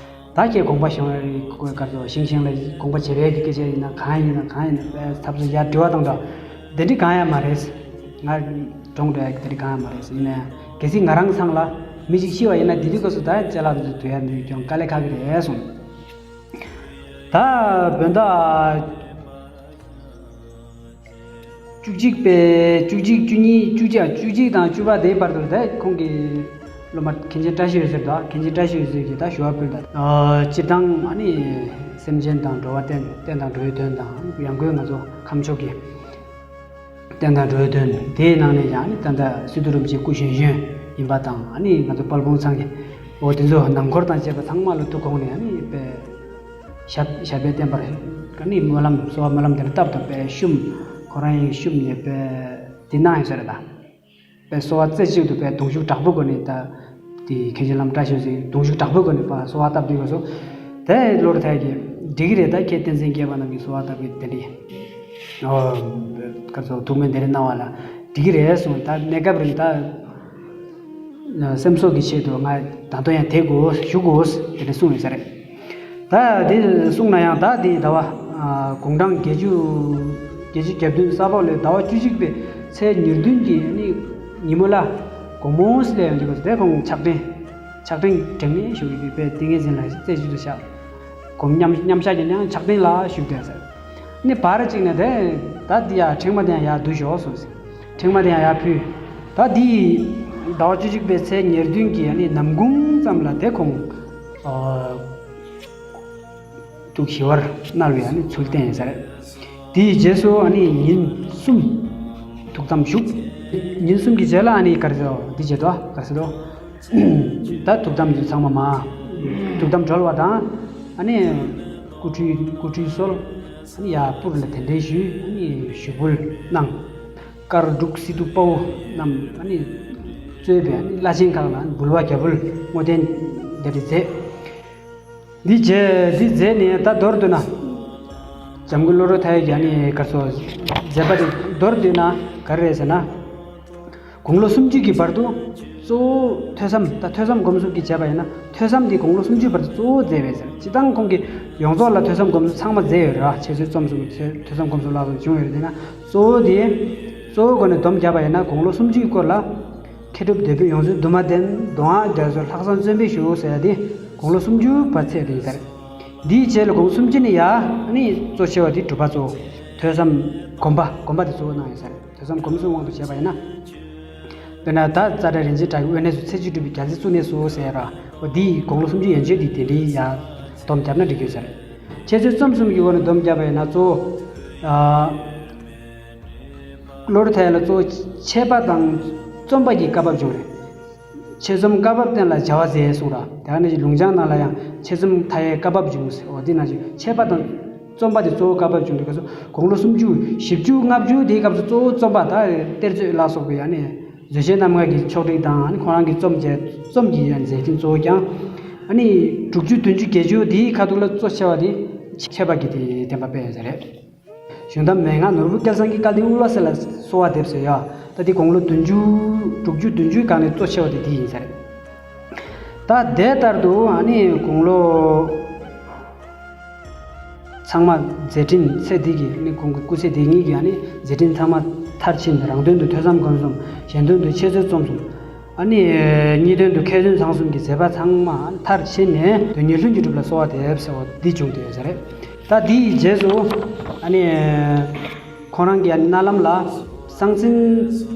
ད་ཁྱེད་དགོངས་པ་བཞེས་རེད་ཁོས་ག་རེ་ཟེར་ཤིང་ཤིང་ལ་དགོངས་པ་བཞེས་པའི་གི་སྐད་ཆ་ཡིན་ན་གང་ཡིན་ན་གང་ཡིན་ན་ཚབ་ཚུབ་ཡར་འབྲེལ་བ་དང་འདྲ་དེ་འདྲ་གང་ཡང་མ་རེད། ང་གྲོངས་འགྲོ་ཡ་གི་དེ་འདྲ་གང་ཡང་མ་རེད། ཡིན་ན་ཡང་གལ་སྲིད་ང་རང་ཚང་ལ་མི་ཞིག་ཤི་བ་ཡིན་ན་དེ་དུས་སྐབས་སུ་ད་ཅ་ལག་འདི་ཚོ་དུས་ཡ་འདི་ཀྱང་དཀའ་ལས་ཁག་གི་རེད་གསུངས། ད་བོད་ཟླ་བཅུ་གཅིག་པའི་བཅུ་གཅིག་བཅུ་གཉིས་བཅུ་གཅིག་བཅུ་གཅིག་དང་བཅུ་པ་དེའི་བར་དུ་ད་ཁོང་གི་སློབ་མ་མཁན་ཆེན་བཀྲ་ཤིས་འོད་ཟེར་དང་མཁན་ཆེན་བཀྲ་ཤིས་འོད་ཟེར་གྱིས་ད་ཞུ་བ་ཕུལ་ད། སྤྱིར་བཏང་ཨ་ནི་སེམས་ཅན་དང་འགྲོ་བ་བསྟན་བསྟན་དང་འགྲོ་བའི་དོན་དང་ཡང་སྒོས་ང་ཚོ་ཁམས་ཕྱོགས་ཀྱི་བསྟན་དང་འགྲོ་བའི་དོན་དེའི་ནང་ནས་ཡང་ནི་ད་ལྟ་སི་ཏུ་རིན་པོ་ཆེ་སྐུ་གཞོན་གཞོན་ཡིན་པ་དང་ཨ་ནི་ང་ཚོ་དཔལ་སྤུངས་ཚང་གི་འོ་དེ་ཚོ་ནང་འཁོར་དང་བཅས་པ་ཚང་མ་ལ་ཐུགས་དགོངས་ནས་ཨ་ནི་དཔེ། ཞབས་ཞབས་པད་བརྟན་པར་ཨ་ནི་སྨོན་ལམ་གསོལ་བ་སྨོན་ལམ་དེ་འདྲ་བཏབ་དང་དཔེ་བཤུམས་ཁོ་རང་ཡིན་བཤུམས་ནས་དཔེ་དེ་གནང་ཡོད་ས་རེད་ད། དཔེ་གསོལ་བ་རྩེ་གཅིག་ཏུ་དཔེ་གདུང་ཤུགས་དྲག་པོའི་སྒོ་ནས་ད་དེ་མཁན་ཆེན་བླ་མ་བཀྲ་ཤིས་འོད་ཟེར་གདུང་ཤུགས་དྲག་པོའི་སྒོ་ནས་ཕར་གསོལ་བ་བཏབ་དུས་སྐབས་སུ་དེ་ལོ་ར་ཐ་ཡི་འགྲིག་གི་རེད། ད་ཁྱེད་བསྟན་འཛིན་སྐྱེས་པ་རྣམས་ཀྱིས་གསོལ་བ་བཏབ་པའི་དེ་འདྲའི་ཨོ་ག་ཚོད་ཐུགས་སྨོན་དེ་འདྲ་གནང་བ་ལ་འགྲིག་གི་རེད་གསུངས། ད་གནས་སྐབས་རིང་ད། སེམས་གསོ་གི་ཆེད་དུ་ང་ད་དུང་ཡང་དེ་དགོས་ཞུ་དགོས་དེ་འདྲ་གསུངས་ཡོད་ས་རེད། ད་དེ་གསུངས་ན་ཡང་ད་དེ་ཟླ་བ་དགུང་གྲངས་བརྒྱད་ཅུ་བརྒྱད་ཅུ་གྱ་བདུན་ས་ཕག་ལོའི་ཟླ་བ་བཅུ་གཅིག་པའི་ཚེས་ཉེར་བདུན་གྱི་ནི་ཉིན་མོ་ལ་དགོང་མོ་སི་ལ་ཡང་འཇུག་དགོས་དེ་ཁོང་ཕྱག་ཕྲེང་ཕྱག་ཕྲེང་དྲན་མེད་ཞུ་གི་དཔེ་ཏིང་ངེ་འཛིན་ལ་རྩེ་གཅིག་ཏུ་བཞག་སྒོམ་མཉམ་མཉམ་བཞག་གི་ནང་ཕྱག་ཕྲེང་ལ་བཞུགས་བསྡད་ཟེར། ནི་བར་གཅིག་ནས་དེ་ད་འདི་ཡ་ཕྲེང་བ་དེ་ཡང་ཡར་བསྡུ་ཞོག་གསུངས་ཟེར། ཕྲེང་བ་དེ་ཡང་ཡར་ཕུལ། ད་འདི་ཟླ་བ་བཅུ་གཅིག་པའི་ཚེས་ཉེར་བདུན་གྱི་ནི་ནམ་གུང་ཙམ་ལ་དེ་ཁོང་ཨ་ཐུགས་ཞི་བར་མནལ་བའི་ཚུལ་བསྟན་ཟེར། དེའི་རྗེས་སུ་ཉིན་གསུམ་ཐུགས་དམ་བཞུགས། ཉིན་གསུམ་གྱི་རྗེས་ལ་ག་རེ་ཟེར་འདི་བྱེད་དོ་ག་རེ་ཟེར་དོ། ད་ཐུགས་དམ་དུ་ཚང་མ་མ། ཐུགས་དམ་གྲོལ་བ་དང་། ཨ་ནི། སྐུ་ཁྲུས་སྐུ་ཁྲུས་གསོལ། ཨ་ནི་ཡར་སྤུར་ལ་དེ་འདྲའི་ཞུས། ཨ་ནི་ཞུ་འབུལ་གནང་། དཀར་འབྲུག་སི་ཏུ་དཔའ་བོ་རྣམས་ཨ་ནི། གཙོས་པའི་ཨ་ནི་བླ་ཆེན་ཁག་ལ་འབུལ་བ་རྒྱ་འབུལ་བསྔོ་རྟེན་འདི་འདྲ་མཛད། འདི་རྗེས་འདི་མཛད་ནས་ད་མདོར་བསྡུ་ན། འཇམ་མགོན་བློ་གྲོས་མཐའ་ཡས་ཀྱི་ཨ་ནི་ག་རེ་ཟེར་མཛད་པ་དེ་མདོར་བསྡུ་ན་ག་རེ་རེད་ཟེར་ན། དགུང་ལོ་སུམ་ཅུ་གི་བར་དུ་གཙོ་བོ་ཐོས་བསམ། ད་ཐོས་བསམ་སྒོམ་གསུམ་གྱི་བྱས་པ་ཡིན་ན་ཐོས་བསམ་འདི་དགུང་ལོ་སུམ་ཅུའི་བར་དུ་གཙོ་བོ་མཛད་པས་ཟེར། སྤྱིར་བཏང་ཁོང་གིས་ཡོངས་རྫོགས་ལ་ཐོས་བསམ་སྒོམ་གསུམ་ཚང་མ་མཛད་ཡོད་རེད་བ། འཆད་རྩོད་རྩོམ་གསུམ་ཐོས་བསམ་སྒོམ་གསུམ་ལ་སོགས་བྱུང་ཡོད་རེད། དེས་ན་གཙོ་བོ་དེ་གཙོ་བོའི་སྒོ་ནས་སྡོམ་བརྒྱབ་པ་ཡིན་ན་དགུང་ལོ་སུམ་ཅུའི་སྐོར་ལ་མཁས་གྲུབ་དོལ་པོས་ཡོངས་སུ་འདུ་མ་བསྟན། མདོ་སྔགས་རྒྱ་མཚོས་ལྷག་བསམ་བརྩོན་པས་ཞུ་ཟེར་ཡ་དེ་དགུང་ལོ་སུམ་ཅུ་བར་ཚད་དེ་ཡིན་ཟེར། འདིའི་རྗེས་ལ་དགུང་སུམ་ཅུ་ནས་ཡར་ནི་གཙོ་ཆེ་བ་དེ་སྒྲུབ་པ་གཙོ་བོ། ཐོས་བསམ་སྒོམ་པ་སྒོམ་པ་དེ་གཙོ་བོ་གནང་ཡོད་ཟེར། ཐོས་བསམ་སྒོམ་གསུམ་དབང་དུ་བྱས་པ་ཡིན་ན། དཔེར་ན་ད་ཙཱ་དང་རིན་ཆེན་གྲགས་ཀྱི་དབེན་གནས་སུ་ཚེ་གཅིག་སྒྲུབ་པའི་རྒྱལ་སྲས་བཙུན་གནས་སུ་ཟེར་ར། འོ་འདི་ཡི་དགུང་ལོ་སུམ་ཅུ་ཡན་ཆད་འདི་དེ་འདྲའི་ཡར་སྡོམ་བརྒྱབ་ན་འགྲིག་གི་ཡོད་ཟེར། འཆད་རྩོད་རྩོམ་གསུམ་གྱི་སྒོ་ནས་སྡོམ་བརྒྱབ་པ་ཡིན་ན་གཙོ་བོ། ཨ་བློ་གྲོས་མཐའ་ཡས་ལ་གཙོ་བོ་འཆད་པ་དང་རྩོམ་པ་གྱི་བཀའ་བབས་བྱུང་རེད། འཆད་རྩོམ་བཀའ་བབས་བསྟན་ལ་བྱ་བ་མཛད་གསུངས་ར། དེ་ནས་ལུང་བྱང་ནང་ལ་ཡང་འཆད་རྩོམ་མཐའ་ཡས་བཀའ་བབས་བྱུང་ཟེར། འོ་འདི་ནང་བཞིན་འཆད་པ་དང་རྩོམ་པ་དེ་གཙོ་བོ་བཀའ་བབས་བྱུང་དུས་སྐབས་སུ་དགུང་ལོ་སུམ་ཅུ་བཞི་བཅུ་ལྔ་བཅུ་དེའི་སྐབས་སུ་གཙོ་བོ་རྩོམ་པ་ད་གཏེར་མཛོད་ལ་སོགས་པའི་ཨ་ནི་མཛོད་ཆེན་རྣམ་ལྔ་གི་ཕྱོགས་སྒྲིག་དང་ཨ་ནི་ཁོང་རང་གི་རྩོམ་བྱས་རྩོམ་གྱི་ཡང་མཛད་འཕྲིན་གཙོ་བོ་ཀྱང་ཨ་ནི་དྲུག་ཅུ་བདུན་ཅུ་བརྒྱད་ཅུ་དེའི་ཁ་ཐུག་ལ་གཙོ་ཆེ་བ་དེ་འཆད་པ་གི་དེ་བསྟན་པ་སྤེལ་ཡོད་ས་རེད། གཞུང་གཏམ་མན་ངག་ནོར་བུ་སྐལ་བཟང་གིས་སྐལ་ལྡན་དབུལ་བ་སེར་ལ་གསོལ་བ་འདེབས་ཟེར་ཡ། ད་དེ་དགུང་ལོ་བདུན་ཅུ་དྲུག་ཅུ་བདུན་ཅུའི་སྒང་ནས་གཙོ་ཆེ་བ་དེ་དེ་ཡིན་ས་རེད། ད་དེ་ལྟར་དུ་ཨ་ནི་དགུང་ལོ་ཚང་མ་མཛད་འཕྲིན་ཚེ་འདི་གི་ཨ་ནི་ཁོང་གི་སྐུ་ཚེ་འདི་ཉིད་ཀྱི་ཨ་ནི་མཛད་འཕྲིན་ཚང་མ་མཐར་ཕྱིན། རང་དོན་དུ་ཐོས་བསམ་སྒོམ་གསུམ། གཞན་དོན་དུ་འཆད་རྩོད་རྩོམ་གསུམ། ཨ་ནི་གཉིས་དོན་དུ་མཁས་བཙུན་ཚང་གསུམ་གྱི་མཛད་པ་ཚང་མ་མཐར་ཕྱིན་ནས་དོན་གཉིས་ལྷུན་གྱིས་གྲུབ་ལ་གསོལ་བ་འདེབས་ཟེར་བ་འདི་བྱུང་བསྡད་ཡོད་ས་རེད། ད་འདིའི་རྗེས་སུ་ཨ་ནི་ཁོང་རང་གི་ཨ་ནི་མནལ་ལམ་ལ་གསང་མཚན་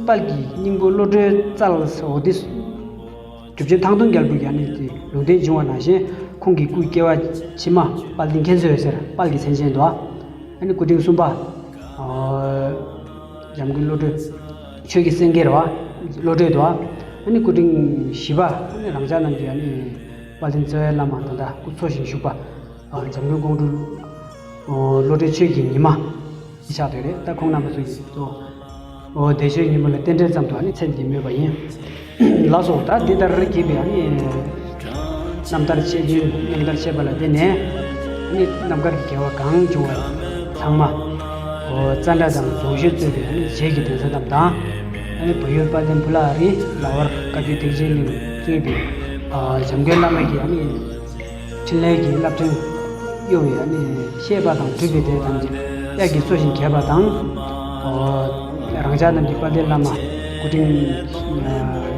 དཔལ་གྱི་སྙིང་པོ་བློ་གྲོས་སྩལ་ཟེར་བ་འདི་སྒྲུབ་ཆེན་ཐང་སྟོང་རྒྱལ་པོ་གི་ཨ་ནི་དེ་ལུང་བསྟན་བྱུང་བ་ནང་བཞིན་ཁོང་གི་སྐུའི་སྐྱེ་བ་ཕྱི་མ་དཔལ་ལྡན་མཁྱེན་བརྩེ་འོད་ཟེར་དཔལ་གྱི་མཚན་ཅན་དུ་ཨ་ནི་སྐུ་ཕྲེང་གསུམ་པ། འཇམ་མགོན་བློ་གྲོས་ཆོས་ཀྱི་སེང་གེ་རེད་བ། བློ་གྲོས་དུ་བ། ཨ་ནི་སྐུ་ཕྲེང་བཞི་པ་ཨ་ནི་རང་ཅག་རྣམས་ཀྱི་ཨ་ནི་དཔལ་ལྡན་རྩ་བའི་བླ་མ་ད་ལྟ་སྐུ་འཚོ་ཞིང་བཞུགས་པ། འཇམ་མགོན་ཀོང་སྤྲུལ་བློ་གྲོས་ཆོས་ཀྱི་ཉི་མ་ཆགས་བསྡད་རེད། ད་ཁོང་རྣམ་པ་ཚོ་ཡིན་ཏོ། འོ་བདེ་མཆོག་ཉིན་མོ་ལ་རྟེན་འབྲེལ་ཙམ་དུ་ཨ་ནི་མཚན་འདི་སྨོས་པ་ཡིན། ལགས་སོ། ད་འདི་ལྟར་གྱིས་པའི་ཨ་ནི་རྣམ་ཐར་འཆད་རྒྱུན་རྣམ་ཐར་འཆད་པ་ལ་བརྟེན་ནས་ཨ་ནི་རྣམ་དཀར་གྱི་དགེ་བ་གང་བྱུང་བ་ཚང་མ་འོ་ཙཱ་འདྲ་དང་རྫོང་གཞི་གཙོས་པའི་ཨ་ནི་རྗེས་ཀྱི་གདན་ས་རྣམས་དང་། ཨ་ནི་བལ་ཡུལ་དཔལ་ལྡན་ཕུ་ལ་རི་ལ་བར་བཀའ་བརྒྱུད་ཐེག་ཆེན་གླིང་གཙོས་པའི་འཇམ་མགོན་བླ་མ་གི་ཨ་ནི་འཕྲིན་ལས་ཀྱི་རླབས་ཕྲེང་གཡོ་བའི་ཨ་ནི་བཤད་པ་དང་སྒྲུབ་པའི་སྡེ་ཐམས་ཅད་དབྱར་གྱིས་འཚོ་ཞིང་རྒྱས་པ་དང་། རང་ཅག་རྣམས་ཀྱི་དཔལ་ལྡན་བླ་མ་སྐུ་ཕྲེང་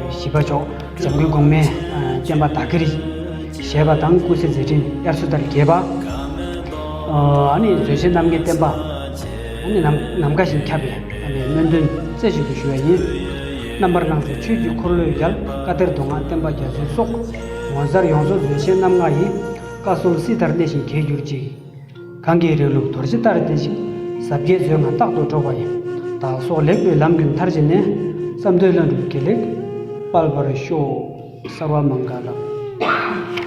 བཞི་པ་མཆོག་འཇམ་མགོན་གོང་མའི་བསྟན་པ་བདག་གིར་བཞེས་པ་དང་སྐུ་ཚེ་མཛད་འཕྲིན་དབྱར་མཚོ་ལྟར་རྒྱས་པ། ཨ་ནི་མཛོད་ཆེན་རྣམ་ལྔའི་བསྟན་པ་ཨ་ནི་ནམ་ནམ་མཁའ་བཞིན་ཁྱབ་པའི་ཨ་ནི་སྨོན་འདུན་རྩེ་གཅིག་ཏུ་ཞུ་བ་ཡིན། རྣམ་པར་སྣང་མཛད་ཆོས་ཀྱི་འཁོར་ལོའི་རྒྱལ། བཀའ་གཏེར་མདོ་སྔགས་བསྟན་པ་རྒྱ་མཚོའི་སྲོག་ངོ་མཚར་ཡོངས་རྫོགས་མཛོད་ཆེན་རྣམ་ལྔ་ཡི། བཀའ་སྲོལ་སྲིད་མཐར་གནས་ཤིང་རྒྱས་གྱུར་ཅིག་གང་གི་རིང་ལུགས་རྡོ་རྗེ་ལྟར་ལྡན་ཞིང་། ཟབ་རྒྱས་མཛོད་ལྔ་རྟག་ཏུ་སྒྲོག་པ་ཡི། བདག་སོགས་ལེགས་པའི་ལམ་གྱི་མཐར་ཕྱིན་ནས། བརྩམས་དོན་ལྷུན་གྲུབ་དགེ་ལེགས་སྤེལ་བར་ཤོག་སརྦ་མངྒ་ལཾ།